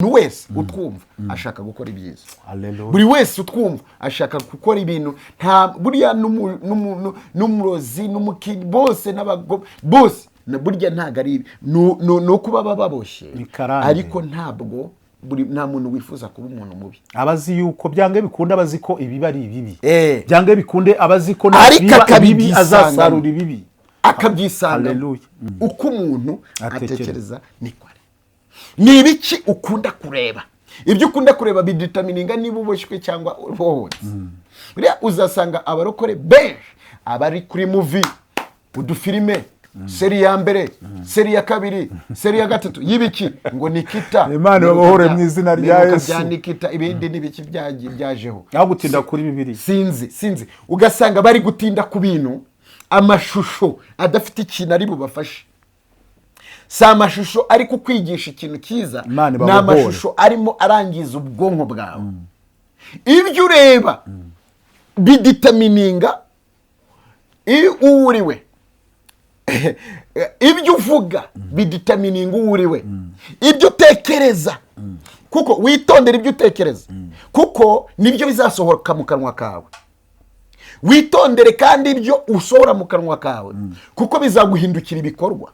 Wese utwumva ashaka gukora ibyiza. Hallelujah. Buri wese utwumva ashaka gukora ibintu. Nta buriya n'umurozi n'umukini bose n'abago bose burya ntabwo ari ibi. Ni uko baba baboshye. Ni karande. Ariko ntabwo buri nta muntu wifuza kuba umuntu mubi. Abazi yuko byange bikunde, abazi ko ibibi ari ibibi. Byange bikunde, abazi ko Ariko nabiba ibibi akabyisangamo. azasarura ibibi. Akabyisanga. Hallelujah. Uko umuntu atekereza. Atekereza niko ari. Ni ibiki ukunda kureba? Ibyo ukunda kureba bidetermininga niba uboshywe cyangwa ubohotse. Buriya uzasanga abarokore benshi abari kuri movie, udufilime, série ya mbere, série ya kabiri, série ya gatatu y'ibiki ngo Nikita. Imana ibabohore mu izina rya Mperuka Yesu. bya Nikita, ibindi n'ibiki byajeho. Aho gutinda kuri Bibiliya. Sinzi, ugasanga bari gutinda ku bintu, amashusho adafite ikintu ari bubafashe. Si amashusho ari kukwigisha ikintu cyiza. Imana Ni ibabohore. amashusho arimo arangiza ubwonko bwawe. Ibyo ureba bidetermininga uwo uri we. Ibyo uvuga bidetermininga uwo uri we. Ibyo utekereza, kuko witondera ibyo utekereza, kuko nibyo bizasohoka mu kanwa kawe. Witondere kandi ibyo usohora mu kanwa kawe, kuko bizaguhindukira ibikorwa.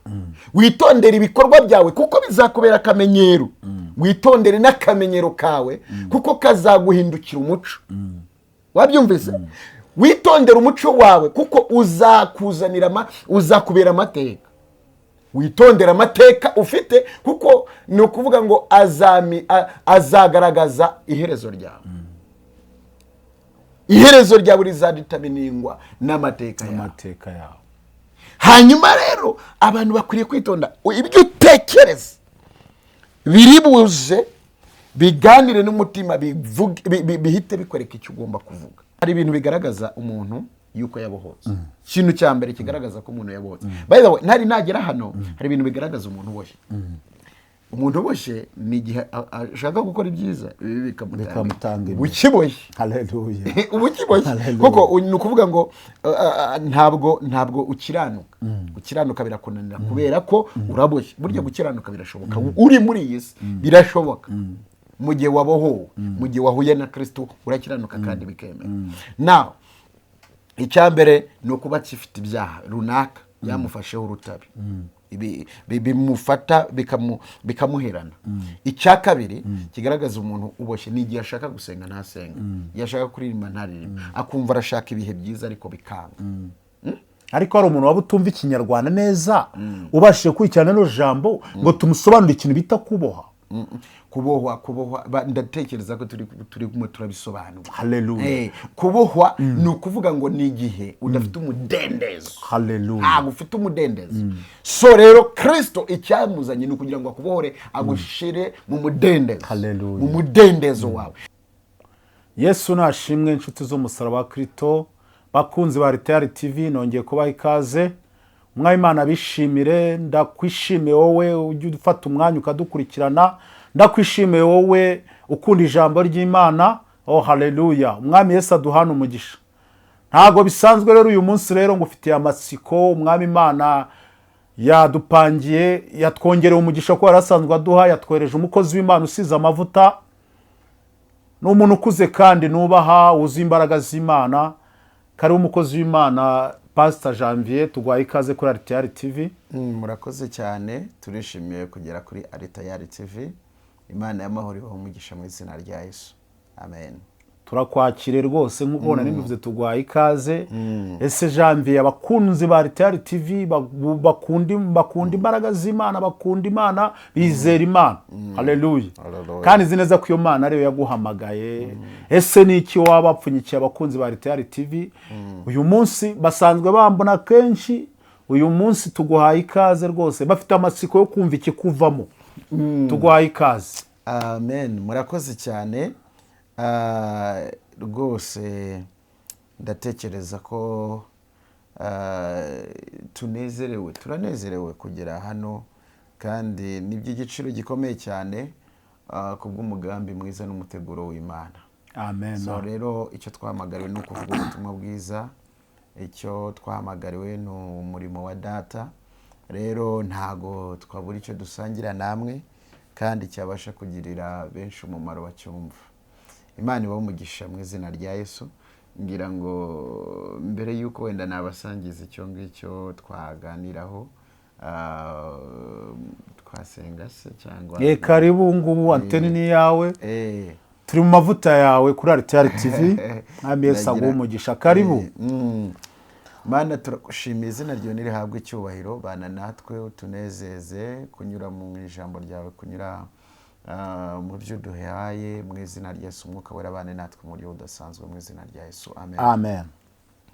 Witondere ibikorwa byawe, kuko bizakubera akamenyero. Witondere n'akamenyero kawe, kuko kazaguhindukira umuco. Wabyumvise? Witondere umuco wawe, kuko uzakuzanira uzakubera amateka. Witondere amateka ufite, kuko ni ukuvuga ngo azagaragaza iherezo ryawe. Iherezo ryawe rizadeterminingwa n'amateka yawe. Amateka yawe. Hanyuma rero abantu bakwiriye kwitonda. Ibyo utekereza biri buze biganire n'umutima, bihite bikwereka icyo ugomba kuvuga. Hari ibintu bigaragaza umuntu yuko yabohotse. Ikintu cya mbere kigaragaza ko umuntu yabohotse, by the way, ntari nagera hano, hari ibintu bigaragaza umuntu uboshye. Umuntu uboshye ni igihe ashaka gukora ibyiza, ibi bikamutanga bikamutanga imbere. Ukiboshye. Haleluya. Uba ukiboshye. Hallelujah. Kuko ni ukuvuga ngo ntabwo ukiranuka. Gukiranuka birakunanira kubera ko uraboshye. Burya gukiranuka birashoboka uri muri iyi si, birashoboka mu gihe wabohowe, mu gihe wahuye na Kristo urakiranuka kandi bikemera. Nawe icya mbere ni ukuba akifite ibyaha runaka byamufasheho urutabi. Bimufata bikamuherana. Icya kabiri kigaragaza umuntu uboshye ni igihe ashaka gusenga ntasenga, igihe ashaka kuririmba ntaririmba, akumva arashaka ibihe byiza ariko bikanga. Ariko hari umuntu waba utumva Ikinyarwanda neza, ubashije gukurikirana rino jambo, ngo tumusobanurire ikintu bita kuboha? Kubohwa, ndatekereza ko turimo turabisobanura. Hallelujah. Kubohwa ni ukuvuga ngo ni igihe udafite umudendezo. Hallelujah. Ntabwo ufite umudendezo. So rero Kirisito icyamuzanye ni ukugira ngo akubohore, agushyire mu mudendezo. Hallelujah. Mu mudendezo wawe. Yesu nashimwe. Inshuti z'umusaraba wa Kirito, bakunzi ba Ritayari TV, nongeye kubaha ikaze. Umwami Imana abishimire. Ndakwishimiye wowe ujya ufata umwanya ukadukurikirana. Ndakwishimiye wowe ukunda ijambo ry'Imana. Oh haleluya! Umwami Yesu aduhana umugisha. Ntabwo bisanzwe rero uyu munsi rero ngufitiye amatsiko. Umwami Imana yadupangiye, yatwongereye umugisha ko yari asanzwe aduha. Yatwohereje umukozi w'Imana usize amavuta. Ni umuntu ukuze kandi nubaha, wuzuye imbaraga z'Imana. Kariho umukozi w'Imana Pasita Janvier. Tuguhaye ikaze kuri Aritiyari TV. Murakoze cyane. Turishimiye kugera kuri Aritayari TV. Imana y'amahoro ibaha umugisha mu izina rya Yesu, amen. Turakwakire rwose nk'uko nari mbivuze, tuguhaye ikaze. Ese Janvier, abakunzi ba Ritayari TV bakunda imbaraga z'Imana, bakunda Imana, bizera Imana, haleluya. Hallelujah. Kandi nzi neza ko iyo Mana ariyo yaguhamagaye. Ese ni iki waba wapfunyikiye abakunzi ba Ritayari TV uyu munsi? Basanzwe bambona kenshi, uyu munsi tuguhaye ikaze rwose. Bafite amatsiko yo kumva ikikuvamo. Tuguhaye ikaze. Amen, murakoze cyane. Rwose ndatekereza ko tunezerewe, turanezerewe kugera hano, kandi ni iby'igiciro gikomeye cyane kubw'umugambi mwiza n'umuteguro w'Imana. Amen. So rero icyo twahamagariwe ni ukuvuga ubutumwa bwiza. Icyo twahamagariwe ni umurimo wa Data. Rero ntago twabura icyo dusangira namwe. Kandi cyabasha kugirira benshi umumaro bacyumva. Imana ibahe umugisha mu izina rya Yesu. Ngira ngo mbere y'uko wenda nabasangiza icyo ngicyo twaganiraho, twasenga se cyangwa? Karibu ngubu, anteni ni iyawe. Turi mu mavuta yawe kuri Aritari TV. Mwami Yesu aguhe umugisha, karibu. Mana, turagushimiye, izina ryawe nirihabwe icyubahiro. Bana natwe, utunezeze kunyura mu ijambo ryawe, kunyura mu byo uduhaye, mu izina rya Yesu. Umwuka Wera bane natwe mu buryo budasanzwe, mu izina rya Yesu, amen. Amen.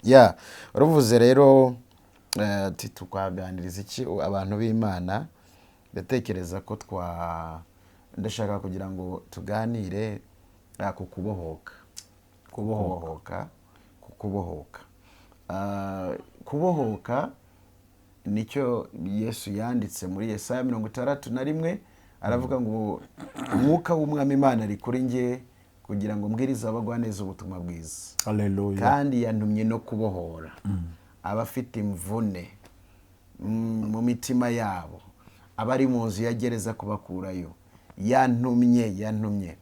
Ya, uravuze rero, ati twaganiriza iki abantu b'Imana? Ndatekereza ko ndashaka kugira ngo tuganire ku kubohoka. Kubohoka, ku kubohoka. Kubohoka nicyo Yesu yanditse muri Yesaya 61, aravuga ngo: "Umwuka w'Umwami Imana ari kuri njye kugira ngo mbwirize abagwaneza ubutumwa bwiza." Haleluya. Kandi yantumye no kubohora abafite imvune mu mitima yabo, abari mu nzu ya gereza kubakurayo. Yantumye.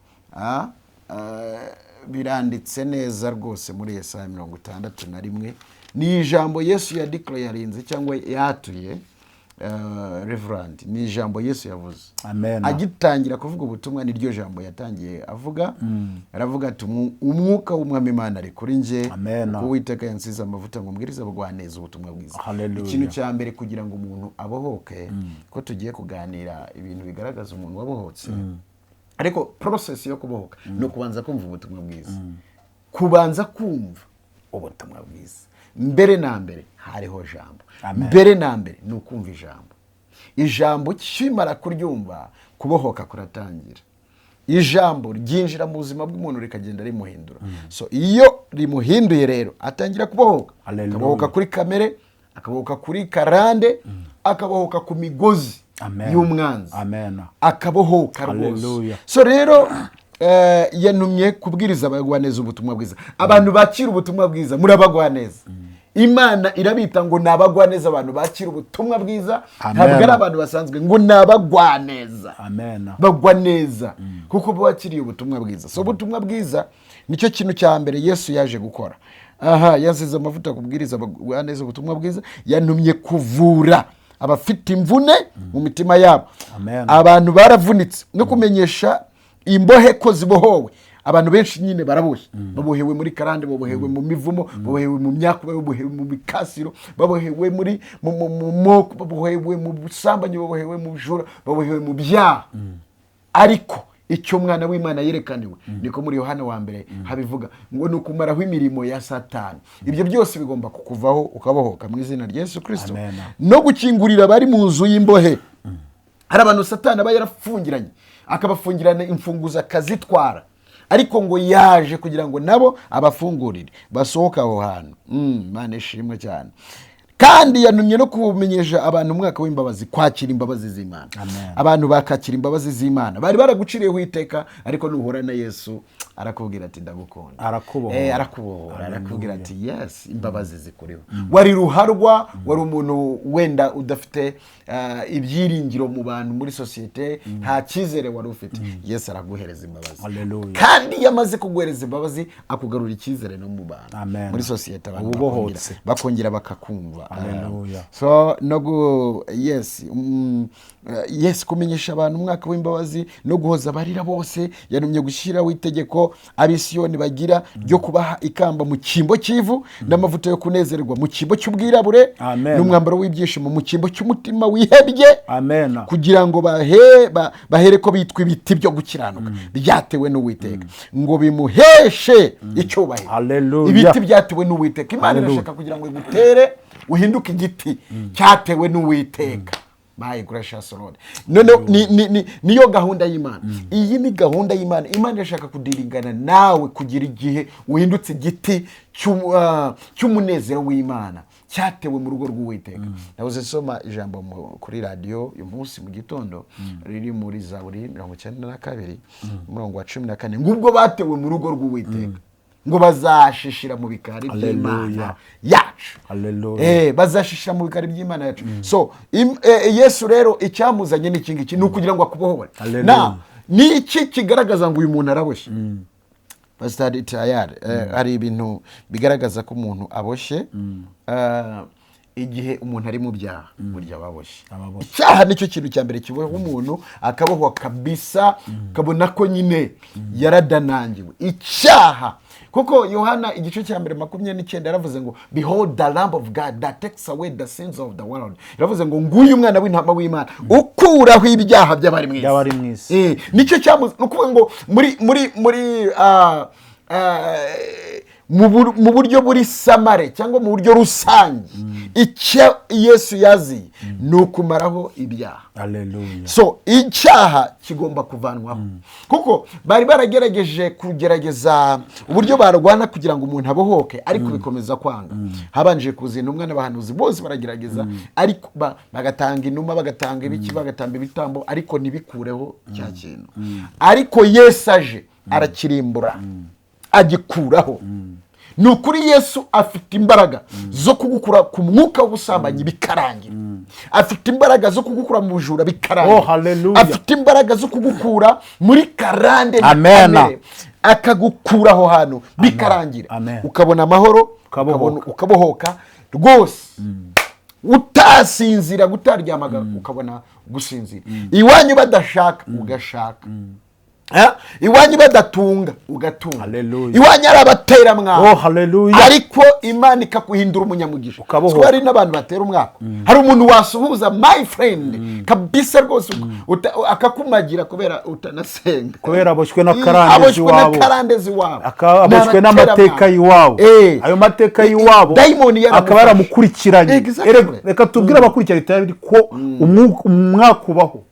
Biranditse neza rwose muri Yesaya 61. Ni ijambo Yesu yadeclarinze cyangwa yatuye, Reverend, ni ijambo Yesu yavuze. Amen. Agitangira kuvuga ubutumwa, niryo jambo yatangiye avuga. Aravuga ati: "Umwuka w'Umwami Imana ari kuri njye, Amen. kuko Uwiteka yansize amavuta ngo mbwirize abagwaneza ubutumwa bwiza." Hallelujah. Ikintu cya mbere kugira ngo umuntu abohoke, ko tugiye kuganira ibintu bigaragaza umuntu wabohotse, ariko process yo kubohoka ni ukubanza kumva ubutumwa bwiza. Kubanza kumva ubutumwa bwiza, mbere na mbere hariho jambo. Amen. Mbere na mbere ni ukumva ijambo. Ijambo ukimara kuryumva, kubohoka kuratangira. Ijambo ryinjira mu buzima bw'umuntu, rikagenda rimuhindura. So iyo rimuhinduye rero, atangira kubohoka. Hallelujah. Akabohoka kuri kamere, akabohoka kuri karande, akabohoka ku migozi Amen. y'umwanzi. Amen. Akabohoka rwose. Hallelujah. So rero yantumye kubwiriza abagwaneza ubutumwa bwiza. Abantu bakira ubutumwa bwiza, murabagwaneza. Imana irabita ngo ni abagwaneza, abantu bakira ubutumwa bwiza. Amen. Ntabwo ari abantu basanzwe, ngo ni abagwaneza. Amen. Bagwa neza kuko bakiriye ubutumwa bwiza. So ubutumwa bwiza nicyo kintu cya mbere Yesu yaje gukora aha. Yasize amavuta kubwiriza abagwaneza ubutumwa bwiza. Yantumye kuvura abafite imvune mu mitima yabo. Amen. Abantu baravunitse. No kumenyesha imbohe ko zibohowe. Abantu benshi nyine baraboshye, babohewe muri karande, babohewe mu mivumo, babohewe mu myaka, babohewe mu mikasiro, babohewe muri mu moko, babohewe mu busambanyi, babohewe mu bujura, babohewe mu byaha. Ariko icyo umwana w'Imana yerekaniwe, niko muri Yohana wa mbere habivuga, ngo ni ukumaraho imirimo ya Satani. Ibyo byose bigomba kukuvaho, ukabohoka mu izina rya Yesu Kirisito. Amen. No gukingurira abari mu nzu y'imbohe. Hari abantu Satani aba yarafungiranye, akabafungirana imfunguzo akazitwara, ariko ngo yaje kugira ngo nabo abafungurire basohoke aho hantu. Imana ishimwe cyane. Kandi yantumye no kumenyesha abantu umwaka w'imbabazi, kwakira imbabazi z'Imana. Amen. Abantu bakakira imbabazi z'Imana. Bari baraguciriyeho iteka, ariko nuhura na Yesu arakubwira ati: "Ndagukunda." Arakubohora. Arakubohora, arakubwira ati: "Yes, imbabazi zikuriho." Wari ruharwa, wari umuntu wenda udafite ibyiringiro mu bantu, muri sosiyete nta cyizere wari ufite. Yesu araguhereza imbabazi. Hallelujah. Kandi iyo amaze kuguhereza imbabazi, akugarura icyizere no mu bantu, Amen. muri sosiyete, abantu Ububohotse. bakongera bakakumva. Hallelujah. So no gu yes yes kumenyesha abantu umwaka w'imbabazi no guhoza abarira bose. Yantumye gushyiraho itegeko abisiyoni bagira ryo kubaha ikamba mu cyimbo cy'ivu, n'amavuta yo kunezerwa mu cyimbo cy'ubwirabure, Amen. n'umwambaro w'ibyishimo mu cyimbo cy'umutima wihebye, Amen. kugira ngo bahere ko bitwa ibiti byo gukiranuka byatewe n'Uwiteka, ngo bimuheshe icyubahiro. Hallelujah. Ibiti byatewe n'Uwiteka. Imana Hallelujah. irashaka kugira ngo igutere uhinduke igiti cyatewe n'Uwiteka. My gracious Lord. None niyo gahunda y'Imana. Iyi ni gahunda y'Imana. Imana irashaka kudiringana nawe kugira igihe uhindutse igiti cy'umunezero w'Imana, cyatewe mu rugo rw'Uwiteka. Nabuze nsoma ijambo kuri radiyo uyu munsi mu gitondo, riri muri Zaburi 92, umurongo wa 14, ngubwo batewe mu rugo rw'Uwiteka. Ngo bazashishira mu bikari by'Imana Hallelujah. yacu. Hallelujah. Bazashishira mu bikari by'Imana yacu. So Yesu rero icyamuzanye ni iki ngiki, ni ukugira ngo akubohore. Hallelujah. Na ni iki kigaragaza ngo uyu muntu araboshye? Pasiteri tayari, hari ibintu bigaragaza ko umuntu aboshye. Igihe umuntu ari mu byaha, burya aba aboshye. Aba aboshye. Icyaha nicyo kintu cya mbere kiboha umuntu, akabohwa kabisa, ukabona ko nyine yaradanangiwe icyaha. Kuko Yohana igice cya mbere 29 yaravuze ngo: "Behold the Lamb of God that takes away the sins of the world." Yaravuze ngo: "Nguyu umwana w'intama w'Imana ukuraho ibyaha by'abari mu isi." By'abari mu isi. Nicyo cyamuze. Ni ukuvuga ngo muri mu buryo buri summary cyangwa mu buryo rusange, icyo Yesu yaziye ni ukumaraho ibyaha. Hallelujah. So icyaha kigomba kuvanwaho, kuko bari baragerageje kugerageza uburyo barwana kugira ngo umuntu abohoke, ariko bikomeza kwanga. Habanje kuza intumwa n'abahanuzi bose baragerageza, ariko bagatanga inuma, bagatanga ibiki, bagatamba ibitambo, ariko ntibikureho cya kintu. Ariko Yesu aje arakirimbura, agikuraho. Ni ukuri, Yesu afite imbaraga zo kugukura ku mwuka w'ubusambanyi bikarangira, afite imbaraga zo kugukura mu bujura bikarangira, Oh, hallelujah. afite imbaraga zo kugukura muri karande na Amen. kamere, akagukura aho hantu bikarangira. Amen. Ukabona amahoro. Ukabohoka. Ukabohoka rwose, utasinzira, utaryamaga ukabona gusinzira, iwanyu badashaka ugashaka. Iwanyu badatunga ugatunga. Hallelujah. Iwanyu ari abateramwaka, Oh, hallelujah. ariko Imana ikaguhindura umunyamugisha. Ukabohoka. Siko hari n'abantu batera umwaka. Hari umuntu wasuhuza, my friend, kabisa rwose, akakumagira kubera utanasenga. Kubera aboshywe na karande Aboshywe z'iwabo. na karande z'iwabo. Aboshywe n'amateka y'iwabo. Ayo mateka y'iwabo Dayimoni yaramufashe. akaba yaramukurikiranye. Reka tubwire abakurikira Ritayari ko umwakubaho,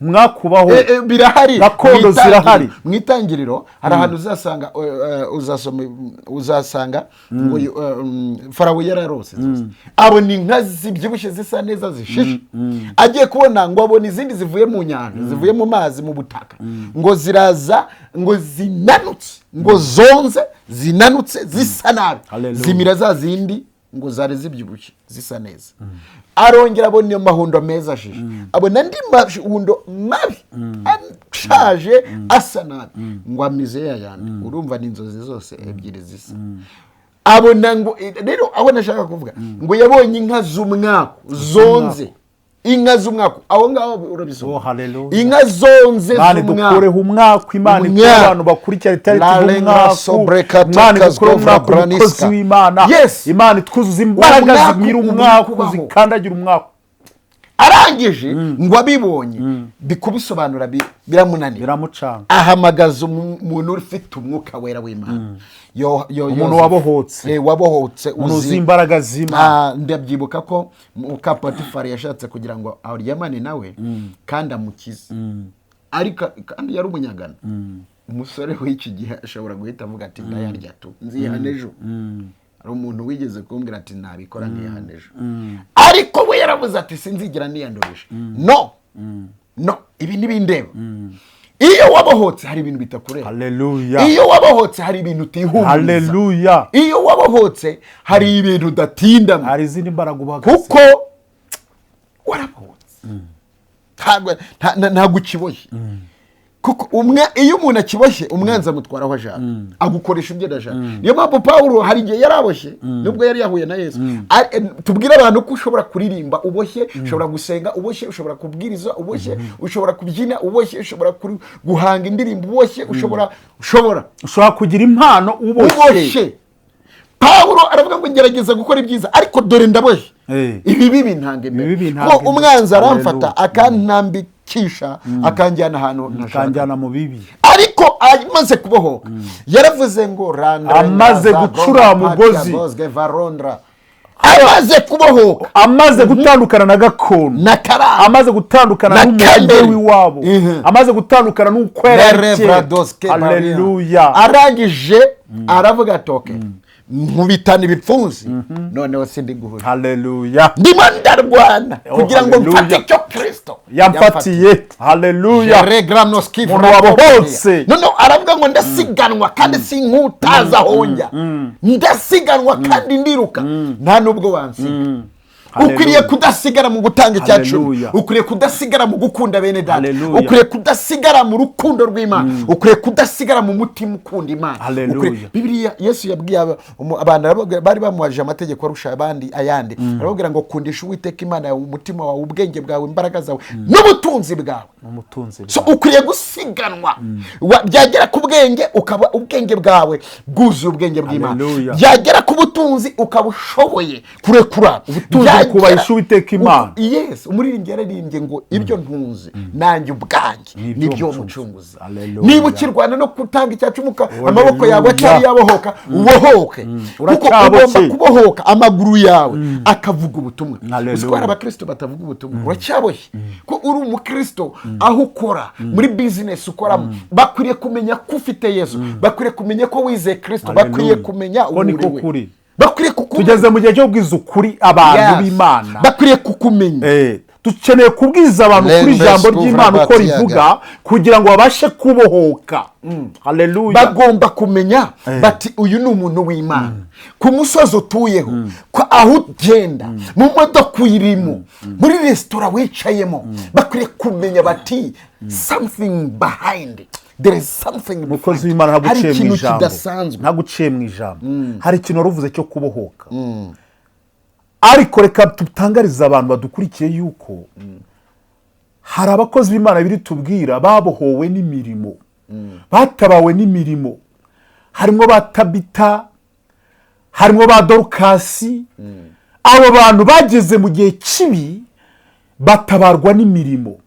umwakubaho. Birahari. Gakondo zirahari. Mu Itangiriro hari ahantu uzasanga, uzasoma uzasanga ngo Farawo yararose zose, abona inka zibyibushye, zisa neza, zishishe. Agiye kubona ngo abona izindi zivuye mu nyanja, zivuye mu mazi, mu butaka, ngo ziraza, ngo zinanutse, ngo zonze, zinanutse, zisa nabi. Hallelujah. Zimira za zindi ngo zari zibyibushye, zisa neza. Arongera abona iyo mahundo meza ashishe, abona andi mahundo mabi ashaje, asa nabi, ngo amize ya yandi. Urumva ni inzozi zose ebyiri zisa. Abona ngo rero, aho nashaka kuvuga ngo yabonye inka z'umwaku zonze, inka z'umwaku, aho ngaho urabisoma. Oh, hallelujah. Inka zonze Imana z'umwaku. idukureho umwaku. Imana ikure Umwaku. abantu bakurikira Ritayari La TV lengra umwaku. sobre Imana kataka idukure zgovra umwaku, umukozi braniska. w'Imana. Imana itwuzuza imbaraga Umwaku zimira uba umwaku, kubaho. zikandagira umwaku. Arangije ngo abibonye, bikubisobanura biramunanira. Biramucanga. Ahamagaza umuntu ufite umwuka wera w'Imana. Umuntu Yozefu. wabohotse. Wabohotse. Umuntu uzi imbaraga z'Imana. Ah, ndabyibuka ko muka Potifari yashatse kugira ngo aryamane nawe kandi amukize, ariko kandi yari umunyagano. Umusore w'iki gihe ashobora guhita avuga ati: "Ndayarya tu, nzihana ejo." Hari umuntu wigeze kumbwira ati: "Nabikora nkihana ejo." Ariko we yaravuze ati: "Sinzigera niyandurisha, no, no, ibi ntibindeba." Iyo wabohotse hari ibintu bitakureba. Haleluya. Iyo wabohotse hari ibintu utihumuriza. Haleluya. Iyo wabohotse hari ibintu udatindamo. Hari izindi mbaraga uhagaze. Kuko warabohotse, ntabwo ukiboshye. Kuko umwe, iyo umuntu akiboshye, umwanzi amutwara aho ashaka, agukoresha ibyo adashaka. Niyo mpamvu Pawulo hari igihe yari aboshye nubwo yari yahuye na Yesu. Tubwire abantu ko ushobora kuririmba uboshye, ushobora gusenga uboshye, ushobora kubwiriza uboshye, ushobora kubyina uboshye, ushobora guhanga indirimbo uboshye, ushobora Ushobora kugira impano uboshye. Uboshye. Pawulo aravuga ngo: "Ngerageza gukora ibyiza, ariko dore ndaboshye, ibibi bintanga imbere." Ibibi bintanga Ko imbere. umwanzi aramfata, Haleluya. akantambikisha, akanjyana ahantu ntashaka. Akanjyana mu bibi. Ariko amaze kubohoka yaravuze ngo randra Amaze za gucura gomba mugozi. patia bosge varondra. Amaze kubohoka, Amaze gutandukana na gakondo, na karande, amaze gutandukana na n'umurage kamere. w'iwabo, amaze gutandukana n'ukwera. Nerevradoske. Haleluya. Arangije aravuga ati: "Okay, Nkubitana ibipfunsi, noneho sindi guhura. Haleluya. Ndimo ndarwana Oh, kugira ngo haleluya. mfate icyo Kristo Yamfatiye. Haleluya. Regranoski. Umuntu wabohotse. Noneho aravuga ngo ndasiganwa kandi sinkutaza aho njya, ndasiganwa kandi ndiruka, nta nubwo wansiga. Haleluya. Ukwiriye kudasigara mu gutanga icya cumi. Haleluya. Ukwiriye kudasigara mu gukunda bene data. Haleluya. Ukwiriye kudasigara mu rukundo rw'Imana. Ukwiriye kudasigara mu mutima ukunda Imana. Haleluya. Bibiliya, Yesu yabwiye abantu, bari bamuhajije amategeko arusha abandi ayandi, arababwira ngo kundisha Uwiteka Imana yawe umutima wawe, ubwenge bwawe, imbaraga zawe n'ubutunzi bwawe. Umutunzi. So ukwiriye gusiganwa. Byagera ku bwenge, ukaba ubwenge bwawe bwuzuye ubwenge bw'Imana. Haleluya. Byagera ku butunzi, ukaba ushoboye kurekura. Ubutunzi bukubahisha Uwiteka Imana. Yes, umuririmbyi yararirimbye ngo ibyo ntunze nanjye ubwanjye Ni nibyo iby'Umucunguzi. Mucunguzi. Haleluya. Niba ukirwana no gutanga icya cumi, amaboko yawe atari yabohoka, ubohoke, kuko Uracyaboshye. ugomba kubohoka, amaguru yawe akavuga ubutumwa. Haleluya. Uzi ko hari abakristo batavuga ubutumwa? Uracyaboshye ko uri umukristo. Aho ukora, muri bizinesi ukoramo, bakwiriye kumenya ko ufite Yesu, bakwiriye kumenya ko wizeye Kristo, Haleluya. bakwiriye kumenya Ko niko uwo uri we. kuri. Bakwiriye kukumenya. Tugeze mu gihe cyo kubwiza ukuri abantu Yes. b'Imana. Bakwiriye kukumenya. Dukeneye kubwiza abantu kuri Lembe ijambo Skuvra ry'Imana uko Batiaga. rivuga, kugira ngo babashe kubohoka. Haleluya. Bagomba kumenya bati uyu ni umuntu w'Imana. Ku musozi utuyeho, ko aho ugenda, mu modoka uyirimo, muri resitora wicayemo, bakwiriye kumenya bati something behind, there is something Umukozi different. w'Imana, Hari ntaguciye mu ikintu ijambo, kidasanzwe. ntaguciye mu ijambo, hari ikintu wari uvuze cyo kubohoka, ariko reka dutangarize abantu badukurikiye yuko hari abakozi b'Imana biri tubwira babohowe n'imirimo, batabawe n'imirimo. Harimo ba Tabita, harimo ba Dorukasi. Abo bantu bageze mu gihe kibi batabarwa n'imirimo.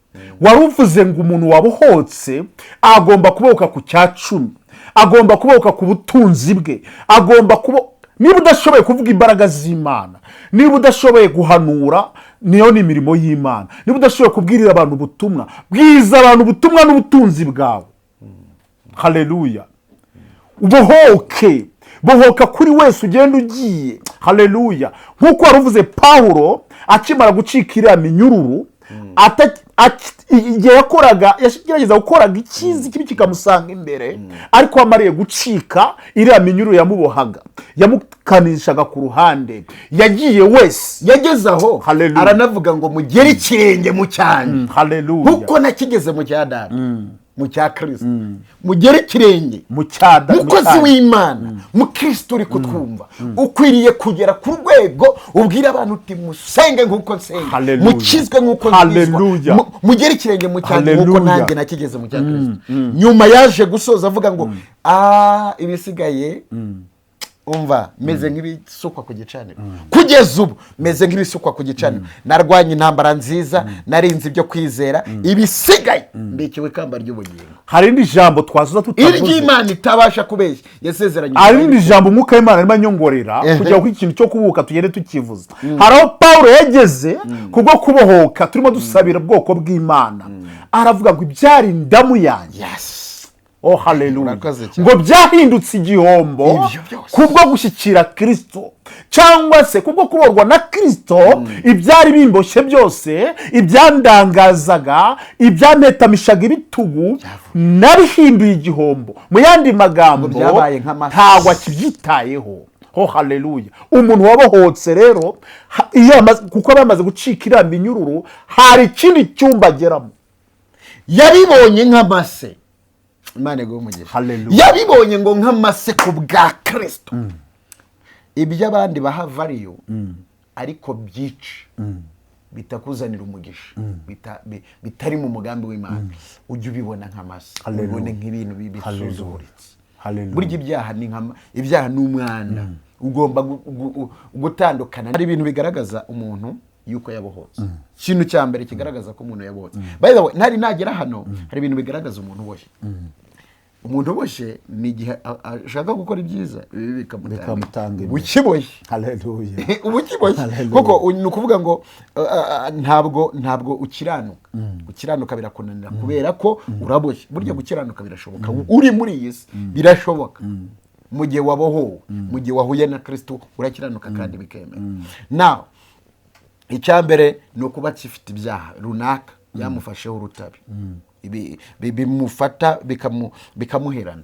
Wari uvuze ngo umuntu wabohotse agomba kubohoka ku cya cumi, agomba kubohoka ku butunzi bwe, agomba kuba. Niba udashoboye kuvuga imbaraga z'Imana, niba udashoboye guhanura, niyo ni imirimo y'Imana, niba udashoboye kubwirira abantu ubutumwa bwiza, abantu ubutumwa n'ubutunzi bwawe. Haleluya. Ubohoke, bohoka kuri wese ugenda ugiye. Haleluya. Nk'uko wari uvuze, Pawulo akimara gucika iriya minyururu, igihe yakoraga, yagerageza gukoraga icyiza, ikibi kikamusanga imbere, ariko amariye gucika iriya minyururu yamubohaga, yamukanishaga ku ruhande, yagiye wese. Yageze aho Haleluya. aranavuga ngo mugere ikirenge mu cyanjye, Haleluya. nkuko nakigeze mu cya data, mu cya Kirisito. Mugere ikirenge mu cyada mu Mukozi cyanya. w'Imana, mukristo uri kutwumva, ukwiriye kugera ku rwego ubwira abantu uti musenge nk'uko nsenga, Haleluya. mukizwe nk'uko nkizwa, Haleluya. mugere ikirenge mu cyanjye nk'uko Haleluya. nanjye nakigeze mu cya Kirisito. Nyuma yaje gusoza avuga ngo ibisigaye, umva, meze nk'ibisukwa ku gicaniro. Kugeza ubu meze nk'ibisukwa ku gicaniro. Narwanye intambara nziza, narinze ibyo kwizera, ibisigaye mbikiwe ikamba ry'ubugingo. Hari irindi jambo twasoza tutavuze. Iry'Imana itabasha kubeshya yasezeranye. Hari irindi jambo Umwuka w'Imana arimo anyongorera kugira ngo ikintu cyo kubohoka tugende tukivuza. Hari aho Pawulo yageze kubwo kubohoka turimo dusabira ubwoko bw'Imana, aravuga ngo ibyari indamu yanjye, oh haleluya, Urakoze cyane. ngo byahindutse igihombo Ibyo byose. kubwo gushyikira Kirisito, cyangwa se kubwo kubohorwa na Kirisito. Ibyari bimboshye byose, ibyandangazaga, ibyampetamishaga ibitugu, nabihinduye igihombo. Mu yandi magambo, Ngo byabaye nk'amase. ntabwo akibyitayeho. Oh haleluya. Umuntu wabohotse rero, iyo kuko aba yamaze gucika iriya minyururu, hari ikindi cyumba ageramo. Yabibonye nk'amase. Imana iguhe umugisha. Hallelujah. Yabibonye ngo nk'amase ku bwa Kirisito. Ibyo abandi baha value ariko byica, bitakuzanira umugisha, bitari mu mugambi w'Imana, ujye ubibona nk'amase. Hallelujah. Ubibone nk'ibintu bisuzuguritse. Hallelujah. Burya ibyaha ni nk'ama, ibyaha ni umwanda ugomba gutandukana. Hari ibintu bigaragaza umuntu yuko yabohotse. Ikintu cya mbere kigaragaza ko umuntu yabohotse, by the way, ntari nagera hano, hari ibintu bigaragaza umuntu uboshye. Umuntu uboshye ni igihe ashaka gukora ibyiza, ibi bikamutanga bikamutanga imbere. Ukiboshye. Haleluya. Uba ukiboshye. Hallelujah. Kuko ni ukuvuga ngo ntabwo ukiranuka, gukiranuka birakunanira kubera ko uraboshye. Burya gukiranuka birashoboka uri muri iyi si, birashoboka. Mu gihe wabohowe, mu gihe wahuye na Kristo, urakiranuka kandi bikemera. Now, icya mbere ni ukuba akifite ibyaha runaka byamufasheho urutabi. Bimufata bikamuherana.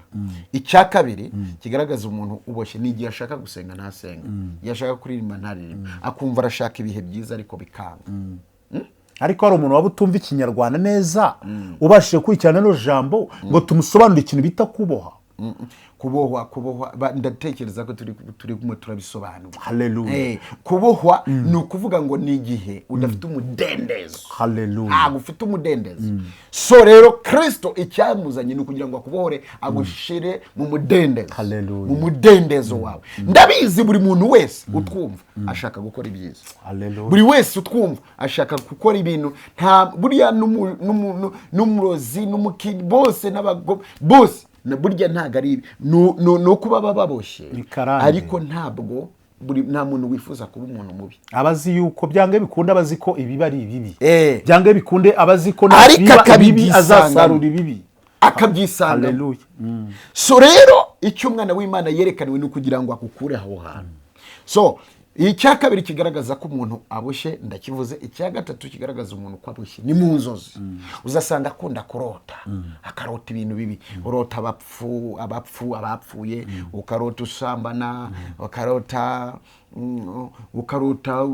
Icya kabiri kigaragaza umuntu uboshye ni igihe ashaka gusenga ntasenga, igihe ashaka kuririmba ntaririmba, akumva arashaka ibihe byiza ariko bikanga. Ariko hari umuntu waba utumva Ikinyarwanda neza, ubashije gukurikirana rino jambo, ngo tumusobanurire ikintu bita kuboha? Kubohwa, ndatekereza ko turimo turabisobanura. Hallelujah. Kubohwa ni ukuvuga ngo ni igihe udafite umudendezo. Hallelujah. Ntabwo ufite umudendezo. So rero, Kristo icyamuzanye ni ukugira ngo akubohore, agushire mu mudendezo. Hallelujah. Mu mudendezo wawe. Ndabizi, buri muntu wese utwumva ashaka gukora ibyiza. Hallelujah. Buri wese utwumva ashaka gukora ibintu. Nta buriya n'umurozi n'umukini bose n'abago bose burya ntabwo ari ibi. Ni uko baba baboshye. Ni karande. Ariko ntabwo buri, nta muntu wifuza kuba umuntu mubi. Abazi yuko byange bikunde, abazi ko ibibi ari ibibi. Byange bikunde, abazi ko Ariko nabiba ibibi akabyisangamo. azasarura ibibi. Akabyisangamo. Hallelujah. So rero, icyo umwana w'Imana yerekaniwe ni ukugira ngo akukure aho hantu. So icya kabiri kigaragaza ko umuntu aboshye ndakivuze. Icya gatatu kigaragaza umuntu ko aboshye ni mu nzozi. Uzasanga akunda kurota, akarota ibintu bibi. Urota abapfu, abapfuye, ukarota usambana, ukarota ukarota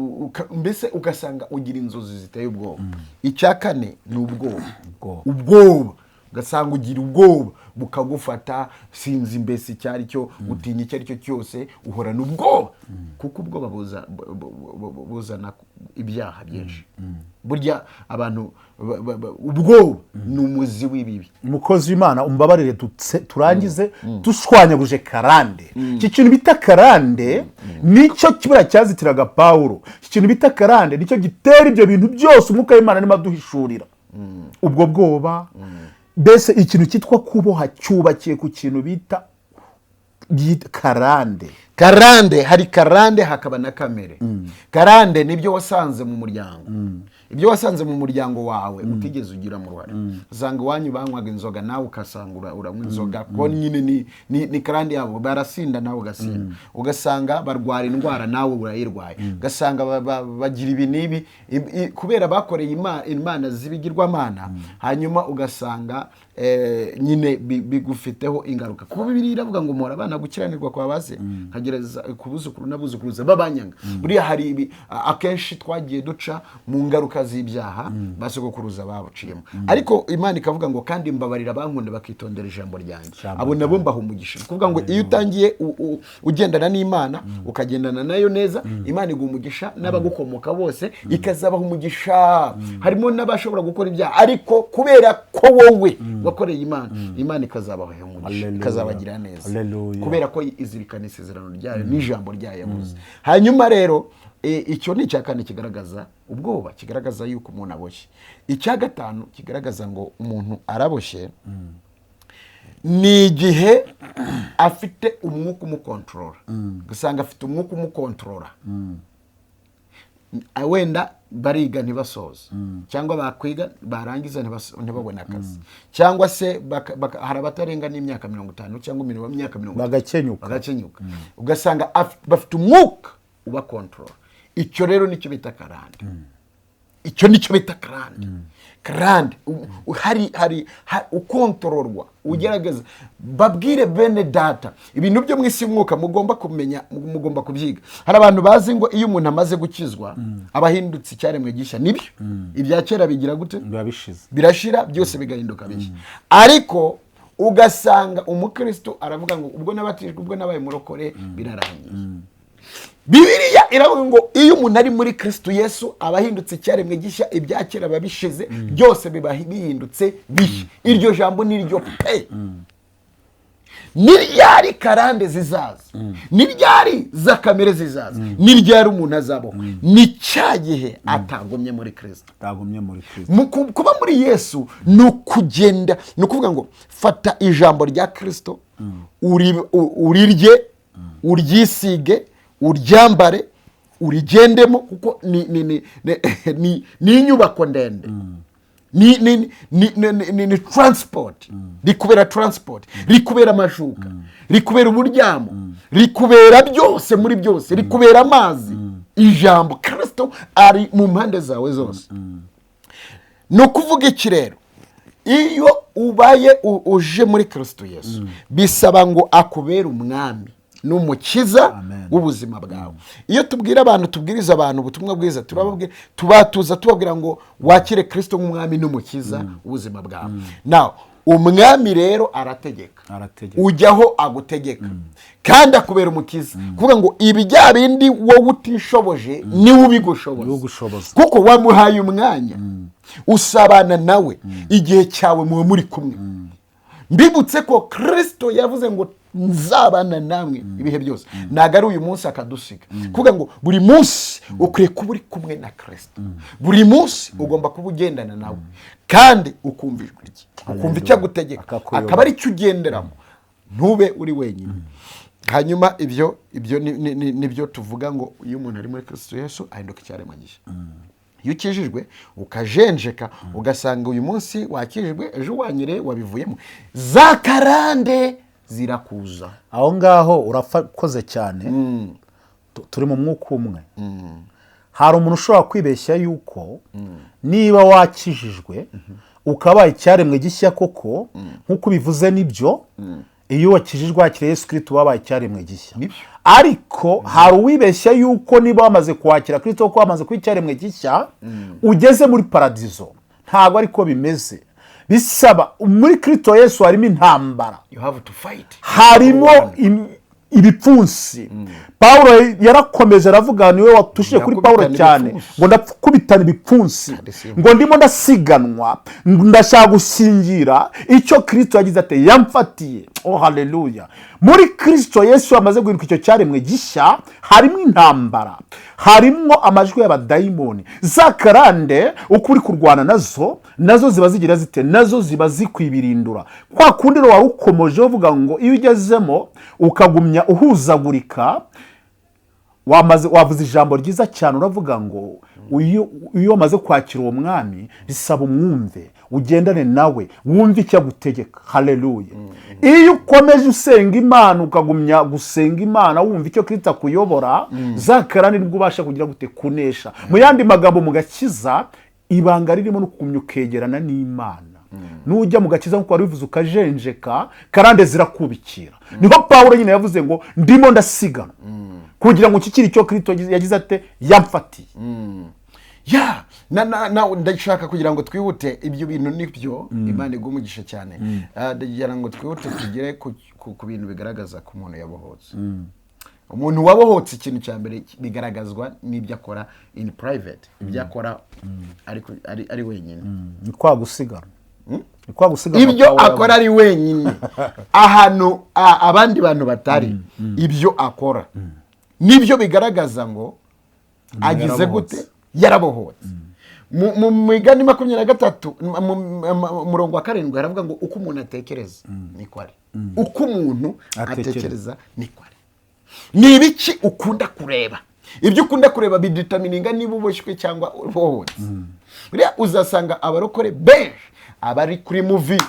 mbese ugasanga ugira inzozi ziteye ubwoba. Icya kane ni ubwoba. Ubwoba. Ubwoba, ugasanga ugira ubwoba bukagufata, sinzi mbese icyo ari cyo, utinya icyo ari cyo cyose, uhorana ubwoba, kuko ubwoba buzana ibyaha byinshi. Burya abantu ubwoba ni umuzi w'ibibi. Umukozi w'Imana, umbabarire, turangize dushwanyaguje karande. Iki kintu bita karande nicyo kibura cyazitiraga Pawulo. Iki kintu bita karande nicyo gitera ibyo bintu byose Umwuka w'Imana arimo aduhishurira, ubwo bwoba. Mbese ikintu cyitwa kuboha cyubakiye ku kintu bita karande. Karande, hari karande hakaba na kamere. Karande nibyo wasanze mu muryango, ibyo wasanze mu muryango wawe utigeze ugiramo uruhare. Usanga iwanyu banywaga inzoga, nawe ugasanga uranywa inzoga, kuko nyine ni karande yabo. Barasinda, nawe ugasinda. Ugasanga barwara indwara, nawe urayirwaye. Ugasanga bagira ibi n'ibi kubera bakoreye imana z'ibigirwamana. Hanyuma ugasanga nyine bigufiteho ingaruka, kuko Bibiliya iravuga ngo mpora abana gukiranirwa kwa base nkagereza ku buzukuru n'abuzukuruza b'abanyanga. Buriya hari ibi akenshi twagiye duca mu ngaruka z'ibyaha basogokuruza babuciyemo, ariko Imana ikavuga ngo kandi mbabarira abankunda bakitondera ijambo ryanjye. Ijambo. Abo nabo mbaha umugisha. Ni ukuvuga ngo iyo utangiye ugendana n'Imana, ukagendana nayo neza, Imana iguha umugisha n'abagukomoka bose ikazabaha umugisha. Harimo n'abashobora gukora ibyaha, ariko kubera ko wowe wakoreye Imana, Imana ikazabaha umugisha. Hallelujah. Ikazabagira neza. Hallelujah. Kubera ko izirikana isezerano ryayo n'ijambo ryayo yavuze. Hanyuma rero icyo ni icya kane kigaragaza ubwoba, kigaragaza yuko umuntu aboshye. Icya gatanu kigaragaza ngo umuntu araboshye ni igihe afite umwuka umukontorora. Ugasanga afite umwuka umukontorora, wenda bariga ntibasoze, cyangwa bakwiga barangiza ntibabone akazi, cyangwa se hari abatarenga n'imyaka 50 cyangwa imyaka 30. Bagakenyuka. Bagakenyuka. Ugasanga bafite umwuka ubakontorora. Icyo rero nicyo bita karande. Icyo nicyo bita karande. Karande hari ukontororwa ugerageza. Babwire bene data, ibintu byo mu isi y'umwuka mugomba kumenya, mugomba kubyiga. Hari abantu bazi ngo iyo umuntu amaze gukizwa aba ahindutse icyaremwe gishya. Nibyo, ibya kera bigira gute? Biba bishize. Birashira, byose bigahinduka bishya. Ariko ugasanga umukristo aravuga ngo ubwo nabatijwe, ubwo nabaye murokore, birarangiye. Bibiliya iravuga ngo iyo umuntu ari muri Kristo Yesu aba ahindutse icyaremwe gishya, ibya kera biba bishize, byose biba bihindutse bishya. Iryo jambo ni ryo pe. Ni ryari karande zizaza? Ni ryari za kamere zizaza? Ni ryari umuntu azabaho? Ni cya gihe atagumye muri Kristo. Atagumye muri Kristo. Kuba muri Yesu ni ukugenda, ni ukuvuga ngo fata ijambo rya Kristo, urirye, uryisige, uryambare, urigendemo, kuko ni inyubako ndende. Ni transport, rikubera transport, rikubera amashuka, rikubera uburyamo, rikubera byose muri byose, rikubera amazi. Ijambo Kirisito ari mu mpande zawe zose. Ni ukuvuga iki rero? Iyo ubaye uje muri Kirisito Yesu, bisaba ngo akubere umwami n'umukiza Amen. w'ubuzima bwawe. Iyo tubwira abantu, tubwiriza abantu ubutumwa bwiza, turababwira, tubatuza, tubabwira ngo wakire Kirisito nk'umwami n'umukiza w'ubuzima bwawe. Nawe umwami rero arategeka. Arategeka. Ujyaho agutegeka kandi akubera umukiza, kuvuga ngo ibi bya bindi wowe utishoboje niwe ubigushoboza. Niwe ugushoboza. Kuko wamuhaye umwanya, usabana nawe, igihe cyawe muba muri kumwe. Mbibutse ko Kirisito yavuze ngo nzabana namwe ibihe byose. Ntabwo ari uyu munsi akadusiga. Kuvuga ngo buri munsi ukwiye kuba uri kumwe na Kirisito, buri munsi ugomba kuba ugendana nawe kandi ukumva ijwi rye, ukumva icyo agutegeka, Akakuyobora. akaba ari cyo ugenderamo, ntube uri wenyine. Hanyuma ibyo nibyo tuvuga ngo iyo umuntu ari muri Kirisito Yesu ahinduka icyaremwe gishya. Iyo ukijijwe ukajenjeka, ugasanga uyu munsi wakijijwe, ejo wanyereye wabivuyemo, za karande zirakuza. Aho ngaho urakoze cyane. Turi mu mwuka umwe. Hari umuntu ushobora kwibeshya yuko niba wakijijwe ukabaye icyaremwe gishya koko, nk'uko ubivuze, nibyo, iyo wakijijwe wakiriye Yesu Kirisito wabaye icyaremwe gishya. Nibyo. Ariko hari uwibeshya yuko niba wamaze kwakira Kirisito, ko wamaze kuba icyaremwe gishya, ugeze muri paradizo. Ntabwo ariko bimeze. Bisaba muri Kirisito Yesu harimo intambara. You have to fight. Harimo ibipfunsi. Pawulo yarakomeje aravuga, niwe watushije kuri Pawulo Ndakubitana cyane, ibipfunsi. ngo ndakubitana ibipfunsi, Kandi ngo ndimo ndasiganwa, ndashaka gusingira icyo Kirisito yagize ati yamfatiye. Oh haleluya! Muri Kirisito Yesu wamaze guhinduka icyo cyaremwe gishya, harimo intambara, harimo amajwi y'abadayimoni, za karande uko uri kurwana nazo, nazo ziba zigira zite? Nazo ziba zikwibirindura. Kwa kundi rero wari ukomoje uvuga ngo iyo ugezemo ukagumya uhuzagurika, wamaze wavuze ijambo ryiza cyane, uravuga ngo iyo wamaze kwakira uwo mwami bisaba umwumve, ugendane nawe, wumve icyo agutegeka. Haleluya! Iyo ukomeje usenga Imana, ukagumya gusenga Imana, wumva icyo Kirisito akuyobora, za karande nibwo ubasha kugira gute? Kunesha. Mu yandi magambo, mu gakiza ibanga ririmo no kugumya ukegerana n'Imana. Nujya mu gakiza nk'uko wari ubivuze ukajenjeka, karande zirakubikira. Niho Pawulo nyine yavuze ngo ndimo ndasiganwa kugira ngo nshyikire icyo Kirisito yagize ate? Yamfatiye. Ya na ndashaka kugira ngo twihute. Ibyo bintu nibyo, Imana iguha umugisha cyane. Ndagira ngo twihute tugere ku bintu bigaragaza ko umuntu yabohotse. Umuntu wabohotse, ikintu cya mbere bigaragazwa n'ibyo akora in private, ibyo akora ari wenyine. Ni kwa gusiganwa, ni kwa gusiganwa. Ibyo Pawulo akora ari wenyine, ahantu abandi bantu batari, ibyo akora nibyo bigaragaza ngo agize Yarabohotse. gute? Yarabohotse. Mu Migani 23 mu murongo wa 7 haravuga ngo uko umuntu atekereza niko ari, uko umuntu Atekereza. atekereza niko ari. Ni ibiki ukunda kureba? Ibyo ukunda kureba bidetermininga niba uboshywe cyangwa ubohotse. Buriya uzasanga abarokore benshi abari kuri movie,